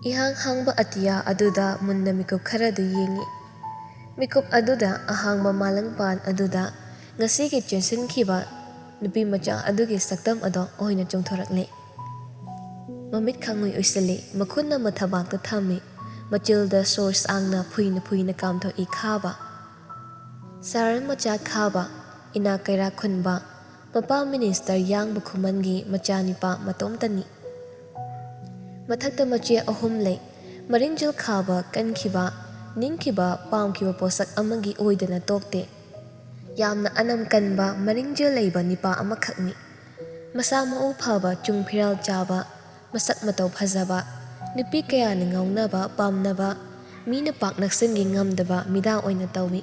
ꯏꯍꯥꯡ ꯍꯥꯡꯕ ꯑꯇꯤꯌꯥ ꯑꯗꯨꯗ ꯃꯨꯟꯅ ꯃꯤꯀꯨꯞ ꯈꯔꯗꯨ ꯌꯦꯡꯏ꯫ ꯃꯤꯀꯨꯞ ꯑꯗꯨꯗ ꯑꯍꯥꯡꯕ ꯃꯥꯂꯪꯄꯥꯟ ꯑꯗꯨꯗ ꯉꯁꯤꯒꯤ ꯆꯦꯟꯁꯤꯟꯈꯤꯕ ꯅꯨꯄꯤ ꯃꯆꯥ ꯑꯗꯨꯒꯤ ꯁꯛꯇꯝ ꯑꯗꯣ ꯑꯣꯏꯅ ꯆꯣꯡꯊꯣꯔꯛꯂꯦ꯫ ꯃꯃꯤꯠ ꯈꯪꯉꯨꯏ ꯎꯏꯁꯤꯜꯂꯤ, ꯃꯈꯨꯠꯅ ꯃꯊꯕꯥꯛꯇ ꯊꯝꯃꯤ꯫ ꯃꯆꯤꯜꯗ ꯁꯣꯔ ꯁꯥꯡꯅ ꯐꯨꯏꯅ ꯐꯨꯏꯅ ꯀꯥꯝꯊꯣꯛꯏ ꯈꯥꯕ꯫ ꯁꯍꯔ ꯃꯆꯥ ꯈꯥꯕ, ꯏꯅꯥꯛ ꯀꯩꯔꯥꯛ ꯈꯨꯟꯕ, ꯃꯄꯥ ꯃꯤꯅꯤꯁꯇꯔ ꯌꯥꯡꯕ ꯈꯨꯃꯟꯒꯤ ꯃꯆꯥꯅꯤꯄꯥ ꯃꯇꯣꯝꯇꯅꯤ꯫ ꯃꯊꯛꯇ ꯃꯆꯦ ꯑꯍꯨꯝ ꯂꯩ꯫ ꯃꯔꯤꯡꯖꯦꯜ ꯈꯥꯕ ꯀꯟꯈꯤꯕ, ꯅꯤꯡꯈꯤꯕ, ꯄꯥꯝꯈꯤꯕ ꯄꯣꯠꯁꯛ ꯑꯃꯒꯤ ꯑꯣꯏꯗꯅ ꯇꯣꯛꯇꯦ꯫ ꯌꯥꯝꯅ ꯑꯅꯝ ꯀꯟꯕ, ꯃꯔꯤꯡꯖꯦꯜ ꯂꯩꯕ ꯅꯤꯄꯥ ꯑꯃꯈꯛꯅꯤ꯫ ꯃꯁꯥ ꯃꯎ ꯐꯕ, ꯆꯨꯡ ꯐꯤꯔꯥꯜ ꯆꯥꯕ, ꯃꯁꯛ ꯃꯇꯧ ꯐꯖꯕ, ꯅꯨꯄꯤ ꯀꯌꯥꯅ ꯉꯥꯎꯅꯕ, ꯄꯥꯝꯅꯕ, ꯃꯤꯅ ꯄꯥꯛ ꯅꯛꯁꯤꯟꯒꯦ ꯉꯝꯗꯕ ꯃꯤꯗꯥ ꯑꯣꯏꯅ ꯇꯧꯏ꯫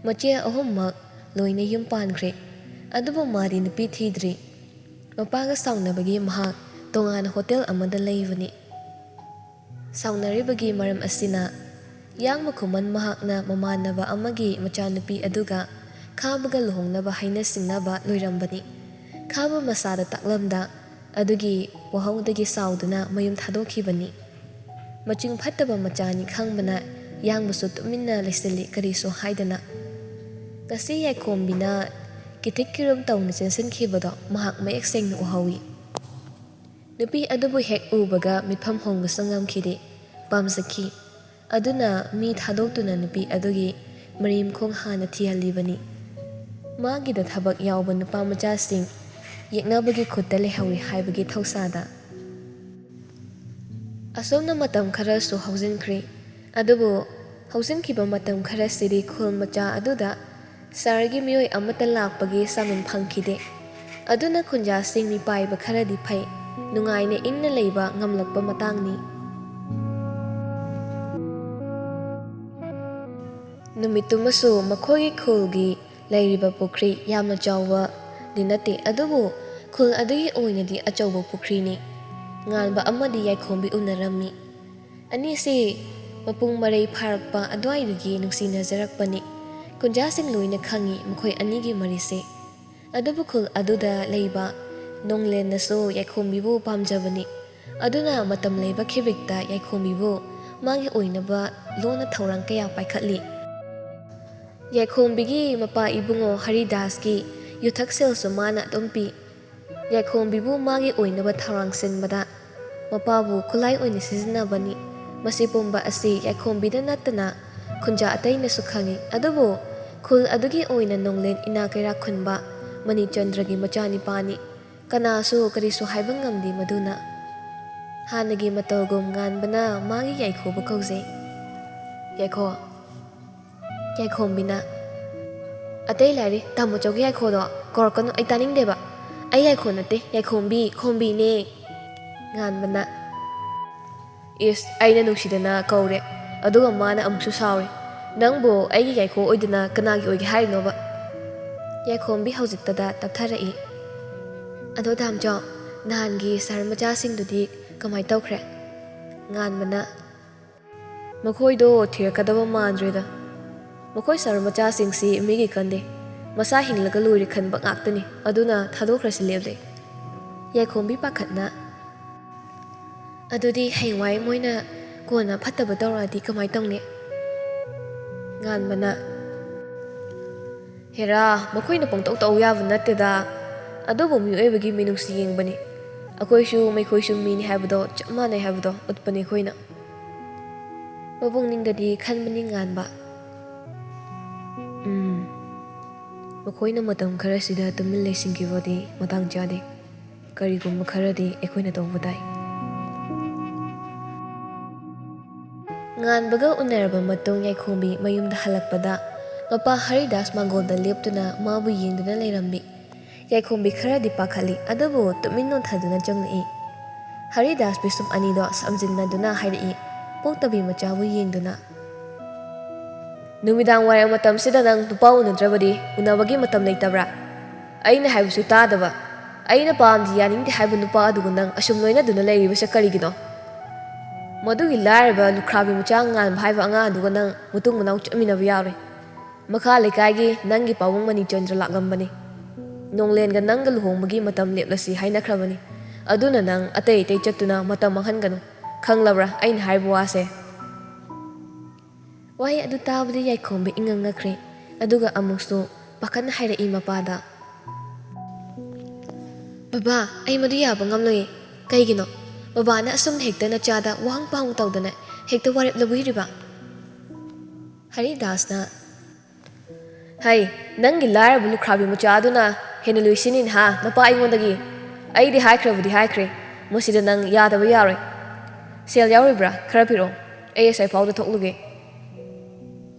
ꯃꯆꯦ ꯑꯍꯨꯝꯃꯛ ꯂꯣꯏꯅ ꯌꯨꯝ ꯄꯥꯟꯈ꯭ꯔꯦ꯫ ꯑꯗꯨꯕꯨ ꯃꯥꯗꯤ ꯅꯨꯄꯤ ꯊꯤꯗ꯭ꯔꯤ꯫ ꯃꯄꯥꯒ ꯁꯥꯎꯅꯕꯒꯤ ꯃꯍꯥꯛ ꯇꯣꯉꯥꯟꯅ ꯍꯣꯇꯦꯜ ꯑꯃꯗ ꯂꯩꯕꯅꯤ꯫ ꯁꯥꯎꯅꯔꯤꯕꯒꯤ ꯃꯔꯝ ꯑꯁꯤꯅ ꯌꯥꯡꯕ ꯈꯨꯃꯟ ꯃꯍꯥꯛꯅ ꯃꯃꯥꯟꯅꯕ ꯑꯃꯒꯤ ꯃꯆꯥꯅꯨꯄꯤ ꯑꯗꯨꯒ ꯈꯥꯕꯒ ꯂꯨꯍꯣꯡꯅꯕ ꯍꯥꯏꯅ ꯁꯤꯡꯅꯕ ꯂꯣꯏꯔꯝꯕꯅꯤ꯫ ꯈꯥꯕ ꯃꯁꯥꯗ ꯇꯥꯛꯂꯝꯗ ꯑꯗꯨꯒꯤ ꯋꯥꯍꯧꯗꯒꯤ ꯁꯥꯎꯗꯨꯅ ꯃꯌꯨꯝ ꯊꯥꯗꯣꯛꯈꯤꯕꯅꯤ꯫ ꯃꯆꯤꯡ ꯐꯠꯇꯕ ꯃꯆꯥꯅꯤ ꯈꯪꯕꯅ ꯌꯥꯡꯕꯁꯨ ꯇꯨꯃꯤꯟꯅ ꯂꯩꯁꯤꯜꯂꯤ, ꯀꯔꯤꯁꯨ ꯍꯥꯏꯗꯅ꯫ ꯉꯁꯤ ꯌꯥꯏꯈꯣꯝꯕꯤꯅ ꯀꯤꯊꯤꯛ ꯀꯤꯔꯨꯝ ꯇꯧꯅ ꯆꯦꯟꯁꯤꯟꯈꯤꯕꯗꯣ ꯃꯍꯥꯛ ꯃꯌꯦꯛ ꯁꯦꯡꯅ ꯎꯍꯧꯏ꯫ ꯅꯨꯄꯤ ꯑꯗꯨꯕꯨ ꯍꯦꯛ ꯎꯕꯒ ꯃꯤꯐꯝ ꯍꯣꯡꯕꯁꯨ ꯉꯝꯈꯤꯗꯦ, ꯄꯥꯝꯖꯈꯤ꯫ ꯑꯗꯨꯅ ꯃꯤ ꯊꯥꯗꯣꯛꯇꯨꯅ ꯅꯨꯄꯤ ꯑꯗꯨꯒꯤ ꯃꯔꯤꯝꯈꯣꯡ ꯍꯥꯟꯅ ꯊꯤꯍꯜꯂꯤꯕꯅꯤ꯫ ꯃꯥꯒꯤꯗ ꯊꯕꯛ ꯌꯥꯎꯕ ꯅꯨꯄꯥ ꯃꯆꯥꯁꯤꯡ ꯌꯦꯛꯅꯕꯒꯤ ꯈꯨꯠꯇ ꯂꯩꯍꯧꯏ ꯍꯥꯏꯕꯒꯤ ꯊꯧꯁꯥꯗ꯫ ꯑꯁꯨꯝꯅ ꯃꯇꯝ ꯈꯔꯁꯨ ꯍꯧꯖꯤꯟꯈ꯭ꯔꯦ꯫ ꯑꯗꯨꯕꯨ ꯍꯧꯖꯤꯟꯈꯤꯕ ꯃꯇꯝ ꯈꯔꯁꯤꯗꯤ ꯈꯨꯜ ꯃꯆꯥ ꯑꯗꯨꯗ ꯁꯍꯔꯒꯤ ꯃꯤꯑꯣꯏ ꯑꯃꯠꯇ ꯂꯥꯛꯄꯒꯤ ꯁꯥꯃꯤꯟ ꯐꯪꯈꯤꯗꯦ꯫ ꯑꯗꯨꯅ ꯈꯨꯟꯖꯥꯁꯤꯡ ꯃꯤꯄꯥꯏꯕ ꯈꯔꯗꯤ ꯐꯩ, ꯅꯨꯡꯉꯥꯏꯅ ꯏꯪꯅ ꯂꯩꯕ ꯉꯝꯂꯛꯄ ꯃꯇꯥꯡꯅꯤ꯫ ꯅꯨꯃꯤꯠꯇꯨꯃꯁꯨ ꯃꯈꯣꯏꯒꯤ ꯈꯨꯜꯒꯤ ꯂꯩꯔꯤꯕ ꯄꯨꯈ꯭ꯔꯤ ꯌꯥꯝꯅ ꯆꯥꯎꯕꯗꯤ ꯅꯠꯇꯦ, ꯑꯗꯨꯕꯨ ꯈꯨꯜ ꯑꯗꯨꯒꯤ ꯑꯣꯏꯅꯗꯤ ꯑꯆꯧꯕ ꯄꯨꯈ꯭ꯔꯤꯅꯤ꯫ ꯉꯥꯟꯕ ꯑꯃꯗꯤ ꯌꯥꯏꯈꯣꯝꯕꯤ ꯎꯅꯔꯝꯃꯤ꯫ ꯑꯅꯤꯁꯤ ꯃꯄꯨꯡ ꯃꯔꯩ ꯐꯥꯔꯛꯄ ꯑꯗꯨꯋꯥꯏꯗꯒꯤ ꯅꯨꯡꯁꯤꯅꯖꯔꯛꯄꯅꯤ꯫ ꯈꯨꯟꯖꯥꯁꯤꯡ ꯂꯣꯏꯅ ꯈꯪꯏ ꯃꯈꯣꯏ ꯑꯅꯤꯒꯤ ꯃꯔꯤꯁꯦ꯫ ꯑꯗꯨꯕꯨ ꯈꯨꯜ ꯑꯗꯨꯗ ꯂꯩꯕ ꯅꯣꯡꯂꯦꯟꯅꯁꯨ ꯌꯥꯏꯈꯣꯝꯕꯤꯕꯨ ꯄꯥꯝꯖꯕꯅꯤ꯫ ꯑꯗꯨꯅ ꯃꯇꯝ ꯂꯩꯕ ꯈꯤꯕꯤꯛꯇ ꯌꯥꯏꯈꯣꯝꯕꯤꯕꯨ ꯃꯥꯒꯤ ꯑꯣꯏꯅꯕ ꯂꯣꯟꯅ ꯊꯧꯔꯥꯡ ꯀꯌꯥ ꯄꯥꯏꯈꯠꯂꯤ꯫ ꯌꯥꯏꯈꯣꯝꯕꯤꯒꯤ ꯃꯄꯥ ꯏꯕꯨꯡꯉꯣ ꯍꯔꯤꯗꯥꯁꯀꯤ ꯌꯨꯊꯛ ꯁꯦꯜꯁꯨ ꯃꯥꯅ ꯑꯗꯨꯝ ꯄꯤ꯫ ꯌꯥꯏꯈꯣꯝꯕꯤꯕꯨ ꯃꯥꯒꯤ ꯑꯣꯏꯅꯕ ꯊꯧꯔꯥꯡ ꯁꯤꯟꯕꯗ ꯃꯄꯥꯕꯨ ꯈꯨꯠꯂꯥꯏ ꯑꯣꯏꯅ ꯁꯤꯖꯤꯟꯅꯕꯅꯤ꯫ ꯃꯁꯤ ꯄꯨꯝꯕ ꯑꯁꯤ ꯌꯥꯏꯈꯣꯝꯕꯤꯗ ꯅꯠꯇꯅ ꯈꯨꯟꯖꯥ ꯑꯇꯩꯅꯁꯨ ꯈꯪꯏ꯫ ꯑꯗꯨꯕꯨ ꯈꯨꯜ ꯑꯗꯨꯒꯤ ꯑꯣꯏꯅ ꯅꯣꯡꯂꯦꯟ ꯏꯅꯥ ꯀꯩꯔꯥꯛ ꯈꯨꯟꯕ ꯃꯅꯤꯆꯟꯗ꯭ꯔꯒꯤ ꯃꯆꯥꯅꯤꯄꯥꯅꯤ꯫ ꯀꯅꯥꯁꯨ ꯀꯔꯤꯁꯨ ꯍꯥꯏꯕ ꯉꯝꯗꯦ ꯃꯗꯨꯅ꯫ ꯍꯥꯟꯅꯒꯤ ꯃꯇꯧꯒꯨꯝ ꯉꯥꯟꯕꯅ ꯃꯥꯒꯤ ꯌꯥꯏꯈꯣꯕꯨ ꯀꯧꯖꯩ꯫ "ꯌꯥꯏꯈꯣ, ꯌꯥꯏꯈꯣꯝꯕꯤꯅ꯫ "ꯑꯇꯩ ꯂꯥꯏꯔꯤ, ꯇꯥꯃꯣꯆꯧꯒꯤ ꯌꯥꯏꯈꯣꯗꯣ ꯀꯧꯔꯛꯀꯅꯨ, ꯑꯩ ꯇꯥꯅꯤꯡꯗꯦꯕ꯫ ꯑꯩ ꯌꯥꯏꯈꯣ ꯅꯠꯇꯦ, ꯌꯥꯏꯈꯣꯝꯕꯤ, ꯈꯣꯝꯕꯤꯅꯦ"꯫ ꯉꯥꯟꯕꯅ꯫ "ꯏꯁ, ꯑꯩꯅ ꯅꯨꯡꯁꯤꯗꯅ ꯀꯧꯔꯦ, ꯑꯗꯨꯒ ꯃꯥꯅ ꯑꯃꯨꯛꯁꯨ ꯁꯥꯎꯔꯦ꯫ ꯅꯪꯕꯨ ꯑꯩꯒꯤ ꯌꯥꯏꯈꯣ ꯑꯣꯏꯗꯅ ꯀꯅꯥꯒꯤ ꯑꯣꯏꯒꯦ ꯍꯥꯏꯔꯤꯅꯣꯕ?" ꯌꯥꯏꯈꯣꯝꯕꯤ ꯍꯧꯖꯤꯛꯇꯗ ꯇꯞꯊꯔꯛꯏ꯫ "ꯑꯗꯣ ꯗꯥꯝꯆꯧ, ꯅꯍꯥꯟꯒꯤ ꯁꯍꯔ ꯃꯆꯥꯁꯤꯡꯗꯨꯗꯤ ꯀꯃꯥꯏ ꯇꯧꯈ꯭ꯔꯦ?" ꯉꯥꯟꯕꯅ꯫ "ꯃꯈꯣꯏꯗꯣ ꯊꯤꯔꯛꯀꯗꯕ ꯃꯥꯟꯗ꯭ꯔꯦꯗ꯫ ꯃꯈꯣꯏ ꯁꯍꯔ ꯃꯆꯥꯁꯤꯡꯁꯤ ꯃꯤꯒꯤ ꯈꯟꯗꯦ, ꯃꯁꯥ ꯍꯤꯡꯂꯒ ꯂꯣꯏꯔꯦ ꯈꯟꯕ ꯉꯥꯛꯇꯅꯤ, ꯑꯗꯨꯅ ꯊꯥꯗꯣꯛꯈ꯭ꯔꯁꯤ ꯂꯦꯞꯂꯦ"꯫ ꯌꯥꯏꯈꯣꯝꯕꯤ ꯄꯥꯈꯠꯅ꯫ "ꯑꯗꯨꯗꯤ ꯍꯌꯦꯡꯋꯥꯏ ꯃꯣꯏꯅ ꯀꯣꯟꯅ ꯐꯠꯇꯕ ꯇꯧꯔꯛꯑꯗꯤ ꯀꯃꯥꯏ ꯇꯧꯅꯤ?" ꯉꯥꯟꯕꯅ꯫ "ꯍꯦꯔꯥ, ꯃꯈꯣꯏꯅ ꯄꯪꯇꯧ ꯇꯧ ꯌꯥꯕ ꯅꯠꯇꯦꯗ꯫ ꯑꯗꯨꯕꯨ ꯃꯤꯑꯣꯏꯕꯒꯤ ꯃꯤꯅꯨꯡꯁꯤ ꯌꯦꯡꯕꯅꯤ꯫ ꯑꯩꯈꯣꯏꯁꯨ ꯃꯈꯣꯏꯁꯨ ꯃꯤꯅꯤ ꯍꯥꯏꯕꯗꯣ ꯆꯞ ꯃꯥꯟꯅꯩ ꯍꯥꯏꯕꯗꯣ ꯎꯠꯄꯅꯤ ꯑꯩꯈꯣꯏꯅ"꯫ ꯃꯄꯨꯛꯅꯤꯡꯗꯗꯤ ꯈꯟꯕꯅꯤ ꯉꯥꯟꯕ꯫ "ꯎꯝ, ꯃꯈꯣꯏꯅ ꯃꯇꯝ ꯈꯔꯁꯤꯗ ꯇꯨꯃꯤꯟ ꯂꯩꯁꯤꯟꯈꯤꯕꯗꯤ ꯃꯇꯥꯡ ꯆꯥꯗꯦ꯫ ꯀꯔꯤꯒꯨꯝꯕ ꯈꯔꯗꯤ ꯑꯩꯈꯣꯏꯅ ꯇꯧꯕ ꯇꯥꯏ"꯫ ꯉꯥꯟꯕꯒ ꯎꯅꯔꯕ ꯃꯇꯨꯡ ꯌꯥꯏꯈꯣꯝꯕꯤ ꯃꯌꯨꯝꯗ ꯍꯜꯂꯛꯄꯗ ꯃꯄꯥ ꯍꯔꯤꯗꯥꯁ ꯃꯥꯡꯒꯣꯜꯗ ꯂꯦꯞꯇꯨꯅ ꯃꯥꯕꯨ ꯌꯦꯡꯗꯨꯅ ꯂꯩꯔꯝꯃꯤ꯫ ꯌꯥꯏꯈꯣꯝꯕꯤ ꯈꯔꯗꯤ ꯄꯥꯈꯠꯂꯤ, ꯑꯗꯨꯕꯨ ꯇꯨꯃꯤꯟ ꯅꯣꯟꯊꯗꯨꯅ ꯆꯪꯂꯛꯏ꯫ ꯍꯔꯤꯗꯥꯁ ꯄꯤꯁꯨꯝ ꯑꯅꯤꯗꯣ ꯁꯝꯖꯤꯟꯅꯗꯨꯅ ꯍꯥꯏꯔꯛꯏ, ꯄꯣꯛꯇꯕꯤ ꯃꯆꯥꯕꯨ ꯌꯦꯡꯗꯨꯅ꯫ ꯅꯨꯃꯤꯗꯥꯡ ꯋꯥꯏꯔꯝ ꯃꯇꯝꯁꯤꯗ ꯅꯪ ꯅꯨꯄꯥ ꯎꯅꯗ꯭ꯔꯕꯗꯤ ꯎꯅꯕꯒꯤ ꯃꯇꯝ ꯂꯩꯇꯕ꯭ꯔꯥ? ꯑꯩꯅ ꯍꯥꯏꯕꯁꯨ ꯇꯥꯗꯕ, ꯑꯩꯅ ꯄꯥꯝꯗꯦ ꯌꯥꯅꯤꯡꯗꯦ ꯍꯥꯏꯕ ꯅꯨꯄꯥ ꯑꯗꯨꯒ ꯅꯪ ꯑꯁꯨꯝ ꯂꯣꯏꯅꯗꯨꯅ ꯂꯩꯔꯤꯕꯁꯦ ꯀꯔꯤꯒꯤꯅꯣ? ꯃꯗꯨꯒꯤ ꯂꯥꯏꯔꯕ ꯂꯨꯈ꯭ꯔꯥꯕꯤ ꯃꯆꯥ ꯉꯥꯟꯕ ꯍꯥꯏꯕ ꯑꯉꯥꯡ ꯑꯗꯨꯒ ꯅꯪ ꯃꯇꯨꯡ ꯃꯅꯥꯎ ꯆꯠꯃꯤꯟꯅꯕ ꯌꯥꯔꯣꯏ꯫ ꯃꯈꯥ ꯂꯩꯀꯥꯏꯒꯤ ꯅꯪꯒꯤ ꯄꯥꯕꯨꯡ ꯃꯅꯤꯆꯟꯗ꯭ꯔ ꯂꯥꯛꯂꯝꯕꯅꯤ꯫ ꯅꯣꯡꯂꯦꯟꯒ ꯅꯪꯒ ꯂꯨꯍꯣꯡꯕꯒꯤ ꯃꯇꯝ ꯂꯦꯞꯂꯁꯤ ꯍꯥꯏꯅꯈ꯭ꯔꯕꯅꯤ꯫ ꯑꯗꯨꯅ ꯅꯪ ꯑꯇꯩ ꯑꯇꯩ ꯆꯠꯇꯨꯅ ꯃꯇꯝ ꯃꯥꯡꯍꯟꯒꯅꯨ꯫ ꯈꯪꯂꯕ꯭ꯔꯥ ꯑꯩꯅ ꯍꯥꯏꯕ ꯋꯥꯁꯦ? ꯋꯥꯍꯩ ꯑꯗꯨ ꯇꯥꯕꯗ ꯌꯥꯏꯈꯣꯝꯕꯤ ꯏꯉꯛ ꯉꯛꯈ꯭ꯔꯦ꯫ ꯑꯗꯨꯒ ꯑꯃꯨꯛꯁꯨ ꯄꯥꯈꯠꯅ ꯍꯥꯏꯔꯛꯏ ꯃꯄꯥꯗ, "ꯕꯕꯥ, ꯑꯩ ꯃꯗꯨ ꯌꯥꯕ ꯉꯝꯂꯣꯏꯌꯦ꯫ ꯀꯩꯒꯤꯅꯣ? ꯕꯕꯥꯅ ꯑꯁꯨꯝꯅ ꯍꯦꯛꯇ ꯅꯆꯥꯗ ꯋꯥꯍꯪ ꯄꯥꯎꯍꯪ ꯇꯧꯗꯅ ꯍꯦꯛꯇ ꯋꯥꯔꯦꯞ ꯂꯧꯕꯤꯔꯤꯕ?" ꯍꯔꯤꯗꯥꯁꯅ, "ꯍꯩ, ꯅꯪꯒꯤ ꯂꯥꯏꯔꯕ ꯂꯨꯈ꯭ꯔꯥꯕꯤ ꯃꯆꯥ ꯑꯗꯨꯅ ꯍꯦꯟꯅ ꯂꯨꯏꯁꯤꯅꯤꯅꯦ ꯍꯥ, ꯅꯄꯥ ꯑꯩꯉꯣꯟꯗꯒꯤ? ꯑꯩꯗꯤ ꯍꯥꯏꯈ꯭ꯔꯕꯗꯤ ꯍꯥꯏꯈ꯭ꯔꯦ, ꯃꯁꯤꯗ ꯅꯪ ꯌꯥꯗꯕ ꯌꯥꯔꯣꯏ꯫ ꯁꯦꯜ ꯌꯥꯎꯔꯤꯕ꯭ꯔꯥ? ꯈꯔ ꯄꯤꯔꯛꯑꯣ, ꯑꯩ ꯑꯁ꯭ꯋꯥꯏꯐꯥꯎꯗ ꯊꯣꯛꯂꯨꯒꯦ꯫"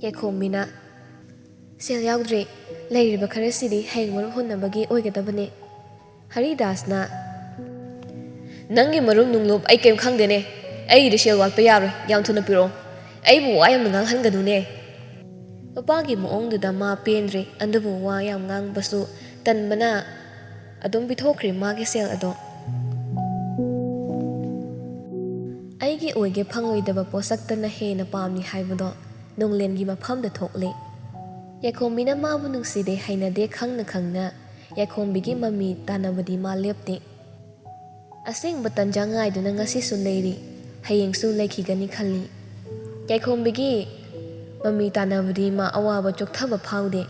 ꯌꯥꯏꯈꯣꯝꯕꯤꯅ, "ꯁꯦꯜ ꯌꯥꯎꯗ꯭ꯔꯦ, ꯂꯩꯔꯤꯕ ꯈꯔꯁꯤꯗꯤ ꯍꯌꯦꯡ ꯃꯔꯨꯞ ꯍꯨꯟꯅꯕꯒꯤ ꯑꯣꯏꯒꯗꯕꯅꯦ꯫" ꯍꯔꯤꯗꯥꯁꯅ, "ꯅꯪꯒꯤ ꯃꯔꯨꯞ ꯅꯨꯡꯂꯨꯞ ꯑꯩ ꯀꯩꯝ ꯈꯪꯗꯦꯅꯦ꯫ ꯑꯩꯒꯤꯗꯤ ꯁꯦꯜ ꯋꯥꯠꯄ ꯌꯥꯔꯣꯏ, ꯌꯥꯝ ꯊꯨꯅ ꯄꯤꯔꯛꯑꯣ꯫ ꯑꯩꯕꯨ ꯋꯥ ꯌꯥꯝꯅ ꯉꯥꯡꯍꯟꯒꯅꯨꯅꯦ꯫" ꯃꯄꯥꯒꯤ ꯃꯑꯣꯡꯗꯨꯗ ꯃꯥ ꯄꯦꯟꯗ꯭ꯔꯦ, ꯑꯗꯨꯕꯨ ꯋꯥ ꯌꯥꯝ ꯉꯥꯡꯕꯁꯨ ꯇꯟꯕꯅ ꯑꯗꯨꯝ ꯄꯤꯊꯣꯛꯈ꯭ꯔꯦ ꯃꯥꯒꯤ ꯁꯦꯜ ꯑꯗꯣ꯫ ꯑꯩꯒꯤ ꯑꯣꯏꯒꯦ ꯐꯪꯂꯣꯏꯗꯕ ꯄꯣꯠꯁꯛꯇꯅ ꯍꯦꯟꯅ ꯄꯥꯝꯂꯤ ꯍꯥꯏꯕꯗꯣ ꯅꯣꯡꯂꯦꯟꯒꯤ ꯃꯐꯝꯗ ꯊꯣꯛꯂꯦ꯫ ꯌꯥꯏꯈꯣꯝꯕꯤꯅ ꯃꯥꯕꯨ ꯅꯨꯡꯁꯤꯗꯦ ꯍꯩꯅꯗꯦ ꯈꯪꯅ ꯈꯪꯅ ꯌꯥꯏꯈꯣꯝꯕꯤꯒꯤ ꯃꯃꯤ ꯇꯥꯟꯅꯕꯗꯤ ꯃꯥ ꯂꯦꯞꯇꯦ꯫ ꯑꯁꯦꯡꯕ ꯇꯟꯖꯥ ꯉꯥꯏꯗꯨꯅ ꯉꯁꯤꯁꯨ ꯂꯩꯔꯤ, ꯍꯌꯦꯡꯁꯨ ꯂꯩꯈꯤꯒꯅꯤ ꯈꯜꯂꯤ꯫ ꯌꯥꯏꯈꯣꯝꯕꯤꯒꯤ ꯃꯃꯤ ꯇꯥꯟꯅꯕꯗꯤ ꯃꯥ ꯑꯋꯥꯕ ꯆꯣꯛꯊꯕ ꯐꯥꯎꯗꯦ꯫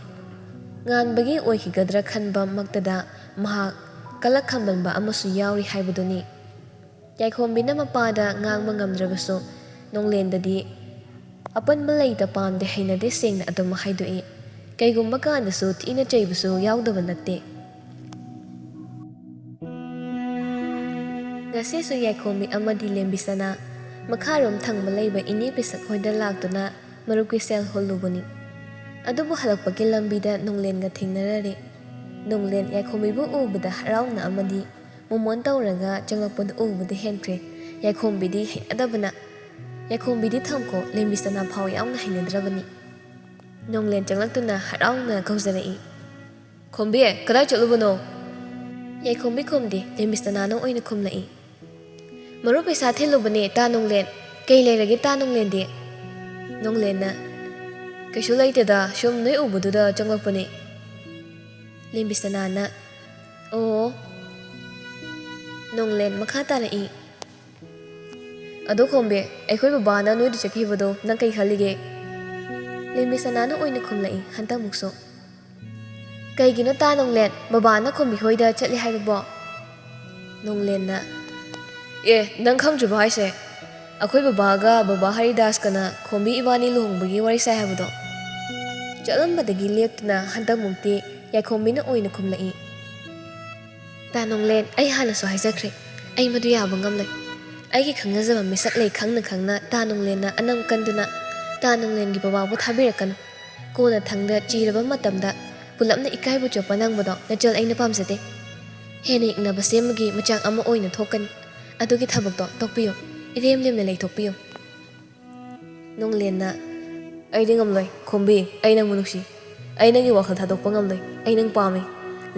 ꯉꯥꯟꯕꯒꯤ ꯑꯣꯏꯈꯤꯒꯗ꯭ꯔꯥ ꯈꯟꯕ ꯃꯛꯇꯗ ꯃꯍꯥꯛ ꯀꯂꯛ ꯈꯝꯕꯟꯕ ꯑꯃꯁꯨ ꯌꯥꯎꯔꯤ ꯍꯥꯏꯕꯗꯨꯅꯤ꯫ ꯌꯥꯏꯈꯣꯝꯕꯤꯅ ꯃꯄꯥꯗ ꯉꯥꯡꯕ ꯉꯝꯗ꯭ꯔꯕꯁꯨ ꯅꯣꯡꯂꯦꯟꯗꯗꯤ ꯑꯄꯟꯕ ꯂꯩꯇ ꯄꯥꯝꯗꯦ ꯍꯩꯅꯗꯦ ꯁꯦꯡꯅ ꯑꯗꯨꯝ ꯍꯥꯏꯗꯣꯛꯏ꯫ ꯀꯩꯒꯨꯝꯕ ꯀꯥꯟꯗꯁꯨ ꯊꯤꯅ ꯆꯩꯕꯁꯨ ꯌꯥꯎꯗꯕ ꯅꯠꯇꯦ꯫ ꯉꯁꯤꯁꯨ ꯌꯥꯏꯈꯣꯝꯕꯤ ꯑꯃꯗꯤ ꯂꯦꯝꯕꯤꯁꯅꯥ ꯃꯈꯥꯔꯣꯝ ꯊꯪꯕ ꯂꯩꯕ ꯏꯅꯦ ꯄꯤꯁꯛ ꯍꯣꯏꯗ ꯂꯥꯛꯇꯨꯅ ꯃꯔꯨꯞꯀꯤ ꯁꯦꯜ ꯍꯨꯜꯂꯨꯕꯅꯤ꯫ ꯑꯗꯨꯕꯨ ꯍꯜꯂꯛꯄꯒꯤ ꯂꯝꯕꯤꯗ ꯅꯣꯡꯂꯦꯟꯒ ꯊꯦꯡꯅꯔꯔꯦ꯫ ꯅꯣꯡꯂꯦꯟ ꯌꯥꯏꯈꯣꯝꯕꯤꯕꯨ ꯎꯕꯗ ꯍꯔꯥꯎꯅ ꯑꯃꯗꯤ ꯃꯣꯃꯣꯟ ꯇꯧꯔꯒ ꯆꯪꯂꯛꯄꯗꯨ ꯎꯕꯗ ꯍꯦꯟꯈ꯭ꯔꯦ꯫ ꯌꯥꯏꯈꯣꯝꯕꯤꯗꯤ ꯍꯩꯅꯗꯕꯅ, ꯌꯥꯏꯈꯣꯝꯕꯤꯗꯤ ꯊꯝꯈꯣ, ꯂꯦꯝꯕꯤꯁꯅꯥ ꯐꯥꯎ ꯌꯥꯎꯅ ꯍꯩꯅꯗ꯭ꯔꯕꯅꯤ꯫ ꯅꯣꯡꯂꯦꯟ ꯆꯪꯂꯛꯇꯨꯅ ꯍꯔꯥꯎꯅ ꯀꯧꯖꯔꯛꯏ꯫ "ꯈꯣꯝꯕꯤ, ꯀꯗꯥꯏ ꯆꯠꯂꯨꯕꯅꯣ?" ꯌꯥꯏꯈꯣꯝꯕꯤ ꯈꯨꯝꯗꯦ, ꯂꯦꯝꯕꯤꯁꯅꯥꯅ ꯑꯣꯏꯅ ꯈꯨꯝꯂꯛꯏ꯫ "ꯃꯔꯨꯞ ꯄꯩꯁꯥ ꯊꯤꯜꯂꯨꯕꯅꯦ ꯇꯥ ꯅꯣꯡꯂꯦꯟ꯫ ꯀꯩ ꯂꯩꯔꯒꯦ ꯇꯥ ꯅꯣꯡꯂꯦꯟꯗꯤ?" ꯅꯣꯡꯂꯦꯟꯅ, "ꯀꯩꯁꯨ ꯂꯩꯇꯦꯗ, ꯁꯨꯝ ꯅꯣꯏ ꯎꯕꯗꯨꯗ ꯆꯪꯂꯛꯄꯅꯦ꯫" ꯂꯦꯝꯕꯤꯁꯅꯥꯅ, "ꯑꯣ꯫" ꯅꯣꯡꯂꯦꯟ ꯃꯈꯥ ꯇꯥꯔꯛꯏ꯫ "ꯑꯗꯣ ꯈꯣꯝꯕꯤ, ꯑꯩꯈꯣꯏ ꯕꯕꯥꯅ ꯅꯣꯏꯗ ꯆꯠꯈꯤꯕꯗꯣ ꯅꯪ ꯀꯩ ꯈꯜꯂꯤꯒꯦ?" ꯂꯦꯝꯕꯤꯁꯅꯥꯅ ꯑꯣꯏꯅ ꯈꯨꯝꯂꯛꯏ ꯍꯟꯗꯛꯃꯨꯛꯁꯨ꯫ "ꯀꯩꯒꯤꯅꯣ ꯇꯥ ꯅꯣꯡꯂꯦꯟ, ꯕꯕꯥꯅ ꯈꯣꯝꯕꯤ ꯍꯣꯏꯗ ꯆꯠꯂꯦ ꯍꯥꯏꯕꯕꯣ?" ꯅꯣꯡꯂꯦꯟꯅ, "ꯑꯦ, ꯅꯪ ꯈꯪꯗ꯭ꯔꯤꯕꯣ ꯍꯥꯏꯁꯦ? ꯑꯩꯈꯣꯏ ꯕꯕꯥꯒ ꯕꯕꯥ ꯍꯔꯤꯗꯥꯁꯀꯅ ꯈꯣꯝꯕꯤ ꯏꯕꯥꯅꯤ ꯂꯨꯍꯣꯡꯕꯒꯤ ꯋꯥꯔꯤ ꯁꯥꯏ ꯍꯥꯏꯕꯗꯣ?" ꯆꯠꯂꯝꯕꯗꯒꯤ ꯂꯦꯞꯇꯨꯅ ꯍꯟꯗꯛꯃꯨꯛꯇꯤ ꯌꯥꯏꯈꯣꯝꯕꯤꯅ ꯑꯣꯏꯅ ꯈꯨꯝꯂꯛꯏ꯫ "ꯇꯥ ꯅꯣꯡꯂꯦꯟ, ꯑꯩ ꯍꯥꯟꯅꯁꯨ ꯍꯥꯏꯖꯈ꯭ꯔꯦ, ꯑꯩ ꯃꯗꯨ ꯌꯥꯕ ꯉꯝꯂꯣꯏ꯫ ꯑꯩꯒꯤ ꯈꯪꯅꯖꯕ ꯃꯤꯁꯛ ꯂꯩ ꯈꯪꯅ ꯈꯪꯅ ꯇꯥ ꯅꯣꯡꯂꯦꯟꯅ ꯑꯅꯝ ꯀꯟꯗꯨꯅ ꯇꯥ ꯅꯣꯡꯂꯦꯟꯒꯤ ꯕꯕꯥꯕꯨ ꯊꯥꯕꯤꯔꯛꯀꯅꯨ꯫ ꯀꯣꯟꯅ ꯊꯪꯗ ꯆꯤꯔꯕ ꯃꯇꯝꯗ ꯄꯨꯂꯞꯅ ꯏꯀꯥꯏꯕ ꯆꯣꯞꯄ ꯅꯪꯕꯗꯣ ꯅꯆꯜ ꯑꯩꯅ ꯄꯥꯝꯖꯗꯦ꯫ ꯍꯦꯟꯅ ꯌꯦꯛꯅꯕ ꯁꯦꯝꯕꯒꯤ ꯃꯆꯥꯛ ꯑꯃ ꯑꯣꯏꯅ ꯊꯣꯛꯀꯅꯤ꯫ ꯑꯗꯨꯒꯤ ꯊꯕꯛꯇꯣ ꯇꯣꯛꯄꯤꯌꯨ꯫ ꯏꯔꯦꯝ ꯂꯦꯝꯅ ꯂꯩꯊꯣꯛꯄꯤꯌꯨ꯫" ꯅꯣꯡꯂꯦꯟꯅ, "ꯑꯩꯗꯤ ꯉꯝꯂꯣꯏ, ꯈꯣꯝꯕꯤ, ꯑꯩ ꯅꯪꯕꯨ ꯅꯨꯡꯁꯤ꯫ ꯑꯩ ꯅꯪꯒꯤ ꯋꯥꯈꯜ ꯊꯥꯗꯣꯛꯄ ꯉꯝꯂꯣꯏ꯫ ꯑꯩ ꯅꯪ ꯄꯥꯝꯃꯤ꯫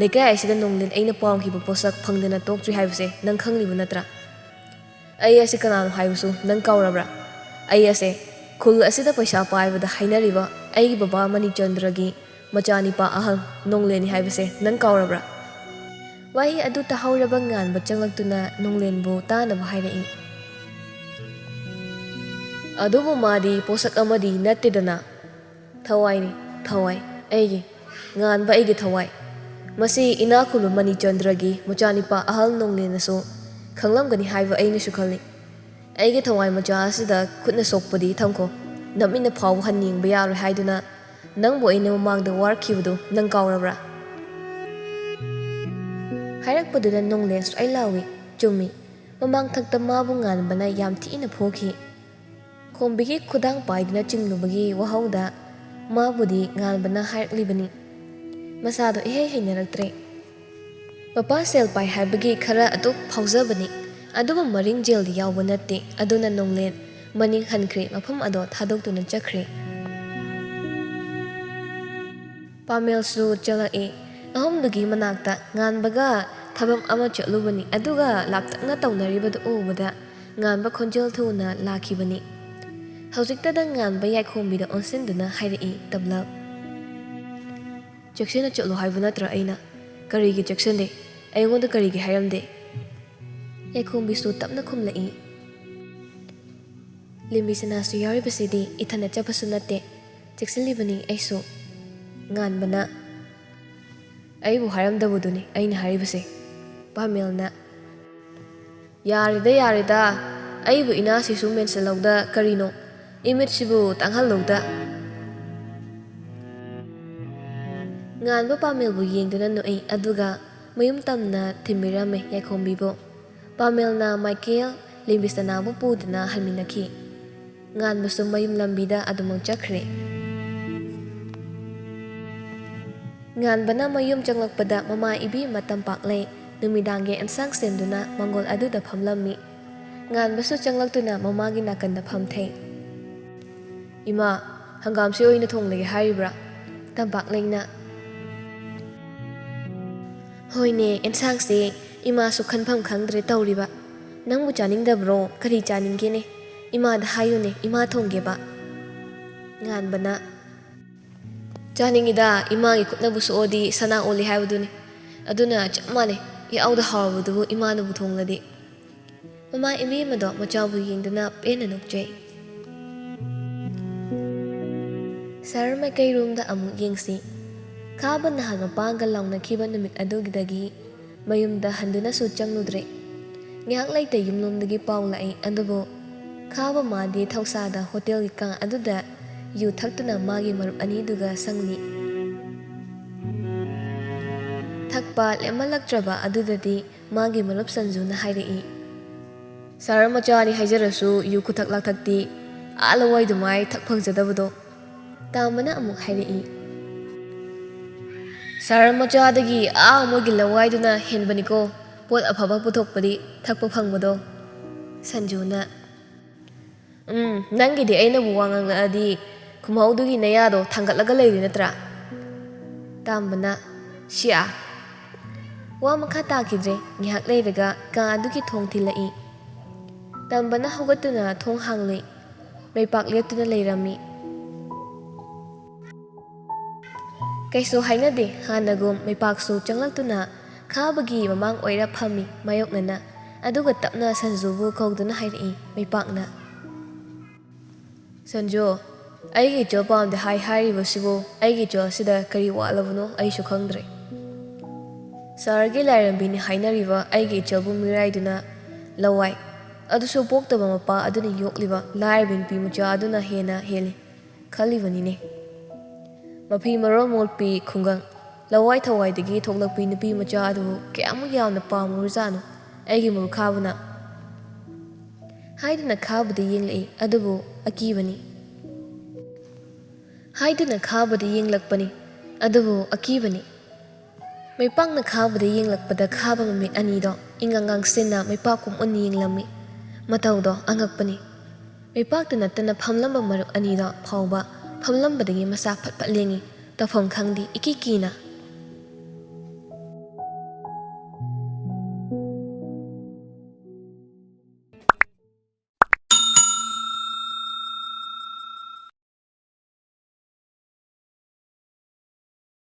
ꯂꯩꯀꯥꯏ ꯑꯁꯤꯗ ꯅꯣꯡꯂꯦꯟ ꯑꯩꯅ ꯄꯥꯝꯈꯤꯕ ꯄꯣꯠꯁꯛ ꯐꯪꯗꯅ ꯇꯣꯛꯇ꯭ꯔꯤ ꯍꯥꯏꯕꯁꯦ ꯅꯪ ꯈꯪꯂꯤꯕ ꯅꯠꯇ꯭ꯔꯥ? ꯑꯩ ꯑꯁꯤ ꯀꯅꯥꯅꯣ ꯍꯥꯏꯕꯁꯨ ꯅꯪ ꯀꯥꯎꯔꯕ꯭ꯔꯥ? ꯑꯩ ꯑꯁꯦ ꯈꯨꯜ ꯑꯁꯤꯗ ꯄꯩꯁꯥ ꯄꯥꯏꯕꯗ ꯍꯥꯏꯅꯔꯤꯕ ꯑꯩꯒꯤ ꯕꯕꯥ ꯃꯅꯤꯆꯟꯗ꯭ꯔꯒꯤ ꯃꯆꯥꯅꯤꯄꯥ ꯑꯍꯜ ꯅꯣꯡꯂꯦꯟꯅꯤ ꯍꯥꯏꯕꯁꯦ ꯅꯪ ꯀꯥꯎꯔꯕ꯭ꯔꯥ?" ꯋꯥꯍꯩ ꯑꯗꯨ ꯇꯥꯍꯧꯔꯕ ꯉꯥꯟꯕ ꯆꯪꯂꯛꯇꯨꯅ ꯅꯣꯡꯂꯦꯟꯕꯨ ꯇꯥꯅꯕ ꯍꯥꯏꯔꯛꯏ꯫ "ꯑꯗꯨꯕꯨ ꯃꯥꯗꯤ ꯄꯣꯠꯁꯛ ꯑꯃꯗꯤ ꯅꯠꯇꯦꯗꯅ꯫ ꯊꯋꯥꯏꯅꯤ, ꯊꯋꯥꯏ, ꯑꯩꯒꯤ, ꯉꯥꯟꯕ ꯑꯩꯒꯤ ꯊꯋꯥꯏ꯫ ꯃꯁꯤ ꯏꯅꯥꯛ ꯈꯨꯟꯕ ꯃꯅꯤꯆꯟꯗ꯭ꯔꯒꯤ ꯃꯆꯥꯅꯤꯄꯥ ꯑꯍꯜ ꯅꯣꯡꯂꯦꯟꯅꯁꯨ ꯈꯪꯂꯝꯒꯅꯤ ꯍꯥꯏꯕ ꯑꯩꯅꯁꯨ ꯈꯜꯂꯤ꯫ ꯑꯩꯒꯤ ꯊꯋꯥꯏ ꯃꯆꯥ ꯑꯁꯤꯗ ꯈꯨꯠꯅ ꯁꯣꯛꯄꯗꯤ ꯊꯝꯈꯣ, ꯅꯃꯤꯠꯅ ꯐꯥꯎꯕ ꯍꯟꯅ ꯌꯦꯡꯕ ꯌꯥꯔꯣꯏ ꯍꯥꯏꯗꯨꯅ ꯅꯪꯕꯨ ꯑꯩꯅ ꯃꯃꯥꯡꯗ ꯋꯥꯔꯛꯈꯤꯕꯗꯨ ꯅꯪ ꯀꯥꯎꯔꯕ꯭ꯔꯥ?" ꯍꯥꯏꯔꯛꯄꯗꯨꯗ ꯅꯣꯡꯂꯦꯟ ꯁ꯭ꯋꯥꯏ ꯂꯥꯎꯏ꯫ ꯆꯨꯝꯃꯤ, ꯃꯃꯥꯡꯊꯛꯇ ꯃꯥꯕꯨ ꯉꯥꯟꯕꯅ ꯌꯥꯝ ꯊꯤꯅ ꯐꯨꯈꯤ꯫ ꯈꯣꯝꯕꯤꯒꯤ ꯈꯨꯗꯥꯡ ꯄꯥꯏꯗꯨꯅ ꯆꯤꯡꯂꯨꯕꯒꯤ ꯋꯥꯍꯧꯗ ꯃꯥꯕꯨꯗꯤ ꯉꯥꯟꯕꯅ ꯍꯥꯏꯔꯛꯂꯤꯕꯅꯤ꯫ ꯃꯁꯥꯗꯣ ꯏꯍꯩ ꯍꯩꯅꯔꯛꯇ꯭ꯔꯦ꯫ ꯃꯄꯥ ꯁꯦꯜ ꯄꯥꯏ ꯍꯥꯏꯕꯒꯤ ꯈꯔ ꯑꯗꯨ ꯐꯥꯎꯖꯕꯅꯤ, ꯑꯗꯨꯕꯨ ꯃꯔꯤꯡ ꯖꯦꯜꯗꯤ ꯌꯥꯎꯕ ꯅꯠꯇꯦ꯫ ꯑꯗꯨꯅ ꯅꯣꯡꯂꯦꯟ ꯃꯅꯤꯡ ꯍꯟꯈ꯭ꯔꯦ, ꯃꯐꯝ ꯑꯗꯣ ꯊꯥꯗꯣꯛꯇꯨꯅ ꯆꯠꯈ꯭ꯔꯦ꯫ ꯄꯥꯃꯦꯜꯁꯨ ꯆꯪꯂꯛꯏ꯫ ꯑꯍꯨꯝꯗꯨꯒꯤ ꯃꯅꯥꯛꯇ ꯉꯥꯟꯕꯒ ꯊꯕꯛ ꯑꯃ ꯆꯠꯂꯨꯕꯅꯤ, ꯑꯗꯨꯒ ꯂꯥꯞꯇꯛꯅ ꯇꯧꯅꯔꯤꯕꯗꯨ ꯎꯕꯗ ꯉꯥꯟꯕ ꯈꯣꯟꯖꯦꯜ ꯊꯨꯅ ꯂꯥꯛꯈꯤꯕꯅꯤ꯫ ꯍꯧꯖꯤꯛꯇꯗ ꯉꯥꯟꯕ ꯌꯥꯏꯈꯣꯝꯕꯤꯗ ꯑꯣꯟꯁꯤꯟꯗꯨꯅ ꯍꯥꯏꯔꯛꯏ ꯇꯞꯂꯞ꯫ "ꯆꯦꯛꯁꯤꯟꯅ ꯆꯠꯂꯨ ꯍꯥꯏꯕ ꯅꯠꯇ꯭ꯔꯥ ꯑꯩꯅ? ꯀꯔꯤꯒꯤ ꯆꯦꯛꯁꯤꯟꯗꯦ? ꯑꯩꯉꯣꯟꯗ ꯀꯔꯤꯒꯤ ꯍꯥꯏꯔꯝꯗꯦ?" ꯌꯥꯏꯈꯣꯝꯕꯤꯁꯨ ꯇꯞꯅ ꯈꯨꯝꯂꯛꯏ꯫ "ꯂꯤꯝꯕꯤ ꯁꯅꯥꯁꯨ ꯌꯥꯎꯔꯤꯕꯁꯤꯗꯤ ꯏꯊꯟꯗ ꯆꯠꯄꯁꯨ ꯅꯠꯇꯦ, ꯆꯦꯛꯁꯤꯜꯂꯤꯕꯅꯤ ꯑꯩꯁꯨ꯫" ꯉꯥꯟꯕꯅ, "ꯑꯩꯕꯨ ꯍꯥꯏꯔꯝꯗꯕꯗꯨꯅꯤ ꯑꯩꯅ ꯍꯥꯏꯔꯤꯕꯁꯦ꯫" ꯄꯥꯃꯦꯜꯅ, "ꯌꯥꯔꯦꯗ, ꯌꯥꯔꯦꯗ, ꯑꯩꯕꯨ ꯏꯅꯥꯁꯤꯁꯨ ꯃꯦꯟꯁꯤꯜꯍꯧꯗ ꯀꯔꯤꯅꯣ? ꯏꯃꯤꯠꯁꯤꯕꯨ ꯇꯥꯡꯍꯜꯍꯧꯗ꯫" ꯉꯥꯟꯕ ꯄꯥꯃꯦꯜꯕꯨ ꯌꯦꯡꯗꯨꯅ ꯅꯣꯛꯏ, ꯑꯗꯨꯒ ꯃꯌꯨꯝ ꯇꯝꯅ ꯊꯤꯟꯕꯤꯔꯝꯃꯦ ꯌꯥꯏꯈꯣꯝꯕꯤꯕꯨ꯫ ꯄꯥꯃꯦꯜꯅ ꯃꯥꯏꯀꯦꯜ ꯂꯤꯝꯕꯤꯁꯅꯥꯕꯨ ꯄꯨꯗꯨꯅ ꯍꯟꯃꯤꯟꯅꯈꯤ꯫ ꯉꯥꯟꯕꯁꯨ ꯃꯌꯨꯝ ꯂꯝꯕꯤꯗ ꯑꯗꯨꯃꯛ ꯆꯠꯈ꯭ꯔꯦ꯫ ꯉꯥꯟꯕꯅ ꯃꯌꯨꯝ ꯆꯪꯂꯛꯄꯗ ꯃꯃꯥ ꯏꯕꯦꯝꯃ ꯇꯝꯄꯥꯛꯂꯩ ꯅꯨꯃꯤꯗꯥꯡꯒꯤ ꯑꯦꯟꯁꯥꯡ ꯁꯦꯝꯗꯨꯅ ꯃꯪꯒꯣꯜ ꯑꯗꯨꯗ ꯐꯝꯂꯝꯃꯤ꯫ ꯉꯥꯟꯕꯁꯨ ꯆꯪꯂꯛꯇꯨꯅ ꯃꯃꯥꯒꯤ ꯅꯥꯀꯟꯗ ꯐꯝꯊꯩ꯫ "ꯏꯃꯥ, ꯍꯪꯒꯥꯝꯁꯦ ꯑꯣꯏꯅ ꯊꯣꯡꯂꯒꯦ ꯍꯥꯏꯔꯤꯕ꯭ꯔꯥ?" ꯇꯝꯄꯥꯛꯂꯩꯅ꯫ "ꯍꯣꯏꯅꯦ, ꯑꯦꯟꯁꯥꯡꯁꯦ ꯏꯃꯥꯁꯨ ꯈꯟꯐꯝ ꯈꯪꯗ꯭ꯔꯦ ꯇꯧꯔꯤꯕ꯫ ꯅꯪꯕꯨ ꯆꯥꯅꯤꯡꯗꯕ꯭ꯔꯣ? ꯀꯔꯤ ꯆꯥꯅꯤꯡꯒꯦꯅꯦ? ꯏꯃꯥꯗ ꯍꯥꯏꯌꯨꯅꯦ, ꯏꯃꯥ ꯊꯣꯡꯒꯦꯕ꯫" ꯉꯥꯟꯕꯅ, "ꯆꯥꯅꯤꯡꯉꯤꯗ, ꯏꯃꯥꯒꯤ ꯈꯨꯠꯅꯕꯨ ꯁꯣꯛꯑꯗꯤ ꯁꯅꯥ ꯑꯣꯜꯂꯤ ꯍꯥꯏꯕꯗꯨꯅꯤ꯫ ꯑꯗꯨꯅ ꯆꯞ ꯃꯥꯟꯅꯩ, ꯏꯍꯥꯎꯗ ꯍꯥꯎꯔꯕꯗꯨꯕꯨ ꯏꯃꯥꯅꯕꯨ ꯊꯣꯡꯂꯗꯤ꯫" ꯃꯃꯥ ꯏꯕꯦꯝꯃꯗꯣ ꯃꯆꯥꯕꯨ ꯌꯦꯡꯗꯨꯅ ꯄꯦꯟꯅ ꯅꯣꯛꯆꯩ꯫ ꯁꯍꯔ ꯃꯥꯏꯀꯩꯔꯣꯝꯗ ꯑꯃꯨꯛ ꯌꯦꯡꯁꯤ꯫ ꯈꯥꯕ ꯅꯍꯥꯟ ꯃꯄꯥꯒ ꯂꯥꯎꯅꯈꯤꯕ ꯅꯨꯃꯤꯠ ꯑꯗꯨꯗꯒꯤ ꯃꯌꯨꯝꯗ ꯍꯟꯗꯨꯅꯁꯨ ꯆꯪꯂꯨꯗ꯭ꯔꯦ꯫ ꯉꯥꯏꯍꯥꯛ ꯂꯩꯇ ꯌꯨꯝꯂꯣꯝꯗꯒꯤ ꯄꯥꯎ ꯂꯥꯛꯏ, ꯑꯗꯨꯕꯨ ꯈꯥꯕ ꯃꯥꯗꯤ ꯊꯧꯁꯥꯗ ꯍꯣꯇꯦꯜꯒꯤ ꯀꯥ ꯑꯗꯨꯗ ꯌꯨ ꯊꯛꯇꯨꯅ ꯃꯥꯒꯤ ꯃꯔꯨꯞ ꯑꯅꯤꯗꯨꯒ ꯁꯪꯂꯤ꯫ ꯊꯛꯄ ꯂꯦꯞꯃꯜꯂꯛꯇ꯭ꯔꯕ ꯑꯗꯨꯗꯗꯤ ꯃꯥꯒꯤ ꯃꯔꯨꯞ ꯁꯟꯖꯨꯅ ꯍꯥꯏꯔꯛꯏ, "ꯁꯍꯔ ꯃꯆꯥꯅꯤ ꯍꯥꯏꯖꯔꯁꯨ ꯌꯨ ꯈꯨꯊꯛ ꯂꯥꯛꯊꯛꯇꯤ ꯑꯥ ꯂꯋꯥꯏꯗꯨꯃꯥꯏ ꯊꯛ ꯐꯪꯖꯗꯕꯗꯣ꯫" ꯇꯥꯝꯕꯅ ꯑꯃꯨꯛ ꯍꯥꯏꯔꯛꯏ, "ꯁꯍꯔ ꯃꯆꯥꯗꯒꯤ ꯑꯥ ꯃꯣꯏꯒꯤ ꯂꯋꯥꯏꯗꯨꯅ ꯍꯦꯟꯕꯅꯤꯀꯣ ꯄꯣꯠ ꯑꯐꯕ ꯄꯨꯊꯣꯛꯄꯗꯤ, ꯊꯛꯄ ꯐꯪꯕꯗꯣ꯫" ꯁꯟꯖꯨꯅ, "ꯎꯝ, ꯅꯪꯒꯤꯗꯤ ꯑꯩꯅꯕꯨ ꯋꯥ ꯉꯥꯡꯂꯛꯑꯗꯤ ꯈꯨꯝꯍꯧꯗꯨꯒꯤ ꯅꯌꯥꯗꯣ ꯊꯥꯡꯒꯠꯂꯒ ꯂꯩꯔꯤ ꯅꯠꯇ꯭ꯔꯥ?" ꯇꯝꯕꯅ, "ꯁꯤꯌꯥ!" ꯋꯥ ꯃꯈꯥ ꯇꯥꯈꯤꯗ꯭ꯔꯦ꯫ ꯉꯥꯏꯍꯥꯛ ꯂꯩꯔꯒ ꯀꯥ ꯑꯗꯨꯒꯤ ꯊꯣꯡ ꯊꯤꯜꯂꯛꯏ꯫ ꯇꯝꯕꯅ ꯍꯧꯒꯠꯇꯨꯅ ꯊꯣꯡ ꯍꯥꯡꯂꯨꯏ꯫ ꯃꯩꯄꯥꯛ ꯂꯦꯞꯇꯨꯅ ꯂꯩꯔꯝꯃꯤ꯫ ꯀꯩꯁꯨ ꯍꯥꯏꯅꯗꯦ꯫ ꯍꯥꯟꯅꯒꯨꯝ ꯃꯩꯄꯥꯛꯁꯨ ꯆꯪꯂꯛꯇꯨꯅ ꯈꯥꯕꯒꯤ ꯃꯃꯥꯡ ꯑꯣꯏꯔ ꯐꯝꯃꯤ ꯃꯥꯌꯣꯛꯅꯅ꯫ ꯑꯗꯨꯒ ꯇꯞꯅ ꯁꯟꯖꯨꯕꯨ ꯀꯧꯗꯨꯅ ꯍꯥꯏꯔꯛꯏ ꯃꯩꯄꯥꯛꯅ꯫ "ꯁꯟꯖꯨ, ꯑꯩꯒꯤ ꯏꯆꯜ ꯄꯥꯝꯗꯦ ꯍꯥꯏ ꯍꯥꯏꯔꯤꯕꯁꯤꯕꯨ ꯑꯩꯒꯤ ꯏꯆꯜ ꯑꯁꯤꯗ ꯀꯔꯤ ꯋꯥꯠꯂꯕꯅꯣ ꯑꯩꯁꯨ ꯈꯪꯗ꯭ꯔꯦ꯫ ꯁꯍꯔꯒꯤ ꯂꯥꯏꯔꯦꯝꯕꯤꯅꯤ ꯍꯥꯏꯅꯔꯤꯕ ꯑꯩꯒꯤ ꯏꯆꯜꯕꯨ ꯃꯤꯔꯥꯏꯗꯨꯅ ꯂꯋꯥꯏ, ꯑꯗꯨꯁꯨ ꯄꯣꯛꯇꯕ ꯃꯄꯥ ꯑꯗꯨꯅ ꯌꯣꯛꯂꯤꯕ ꯂꯥꯏꯔꯕꯤ ꯅꯨꯄꯤ ꯃꯆꯥ ꯑꯗꯨꯅ ꯍꯦꯟꯅ ꯍꯦꯜꯂꯤ ꯈꯜꯂꯤꯕꯅꯤꯅꯦ꯫ ꯃꯐꯤ ꯃꯔꯣꯜ ꯃꯣꯠꯄꯤ ꯈꯨꯡꯒꯪ, ꯂꯋꯥꯏ ꯊꯋꯥꯏꯗꯒꯤ ꯊꯣꯛꯂꯛꯄꯤ ꯅꯨꯄꯤ ꯃꯆꯥ ꯑꯗꯨꯕꯨ ꯀꯌꯥꯃꯨꯛ ꯌꯥꯝꯅ ꯄꯥꯝꯂꯨꯔꯖꯥꯠꯅꯣ ꯑꯩꯒꯤ ꯃꯨꯔꯈꯥꯕꯨꯅ?" ꯍꯥꯏꯗꯨꯅ ꯈꯥꯕꯗ ꯌꯦꯡꯂꯛꯏ, ꯑꯗꯨꯕꯨ ꯑꯀꯤꯕꯅꯤ꯫ ꯍꯥꯏꯗꯨꯅ ꯈꯥꯕꯗ ꯌꯦꯡꯂꯛꯄꯅꯤ, ꯑꯗꯨꯕꯨ ꯑꯀꯤꯕꯅꯤ꯫ ꯃꯩꯄꯥꯛꯅ ꯈꯥꯕꯗ ꯌꯦꯡꯂꯛꯄꯗ ꯈꯥꯕ ꯃꯃꯤꯠ ꯑꯅꯤꯗꯣ ꯏꯉꯥꯡ ꯉꯥꯡꯁꯤꯟꯅ ꯃꯩꯄꯥꯛ ꯀꯨꯝ ꯑꯣꯟꯅ ꯌꯦꯡꯂꯝꯃꯤ꯫ ꯃꯇꯧꯗꯣ ꯑꯉꯛꯄꯅꯤ꯫ ꯃꯩꯄꯥꯛꯇ ꯅꯠꯇꯅ ꯐꯝꯂꯝꯕ ꯃꯔꯨꯞ ꯑꯅꯤꯗꯣ ꯐꯥꯎꯕ ꯐꯝꯂꯝꯕꯗꯒꯤ ꯃꯁꯥ ꯐꯠ ꯐꯠ ꯂꯦꯡꯉꯤ꯫ ꯇꯧꯐꯝ ꯈꯪꯗꯦ, ꯏꯀꯤ ꯀꯤꯅ꯫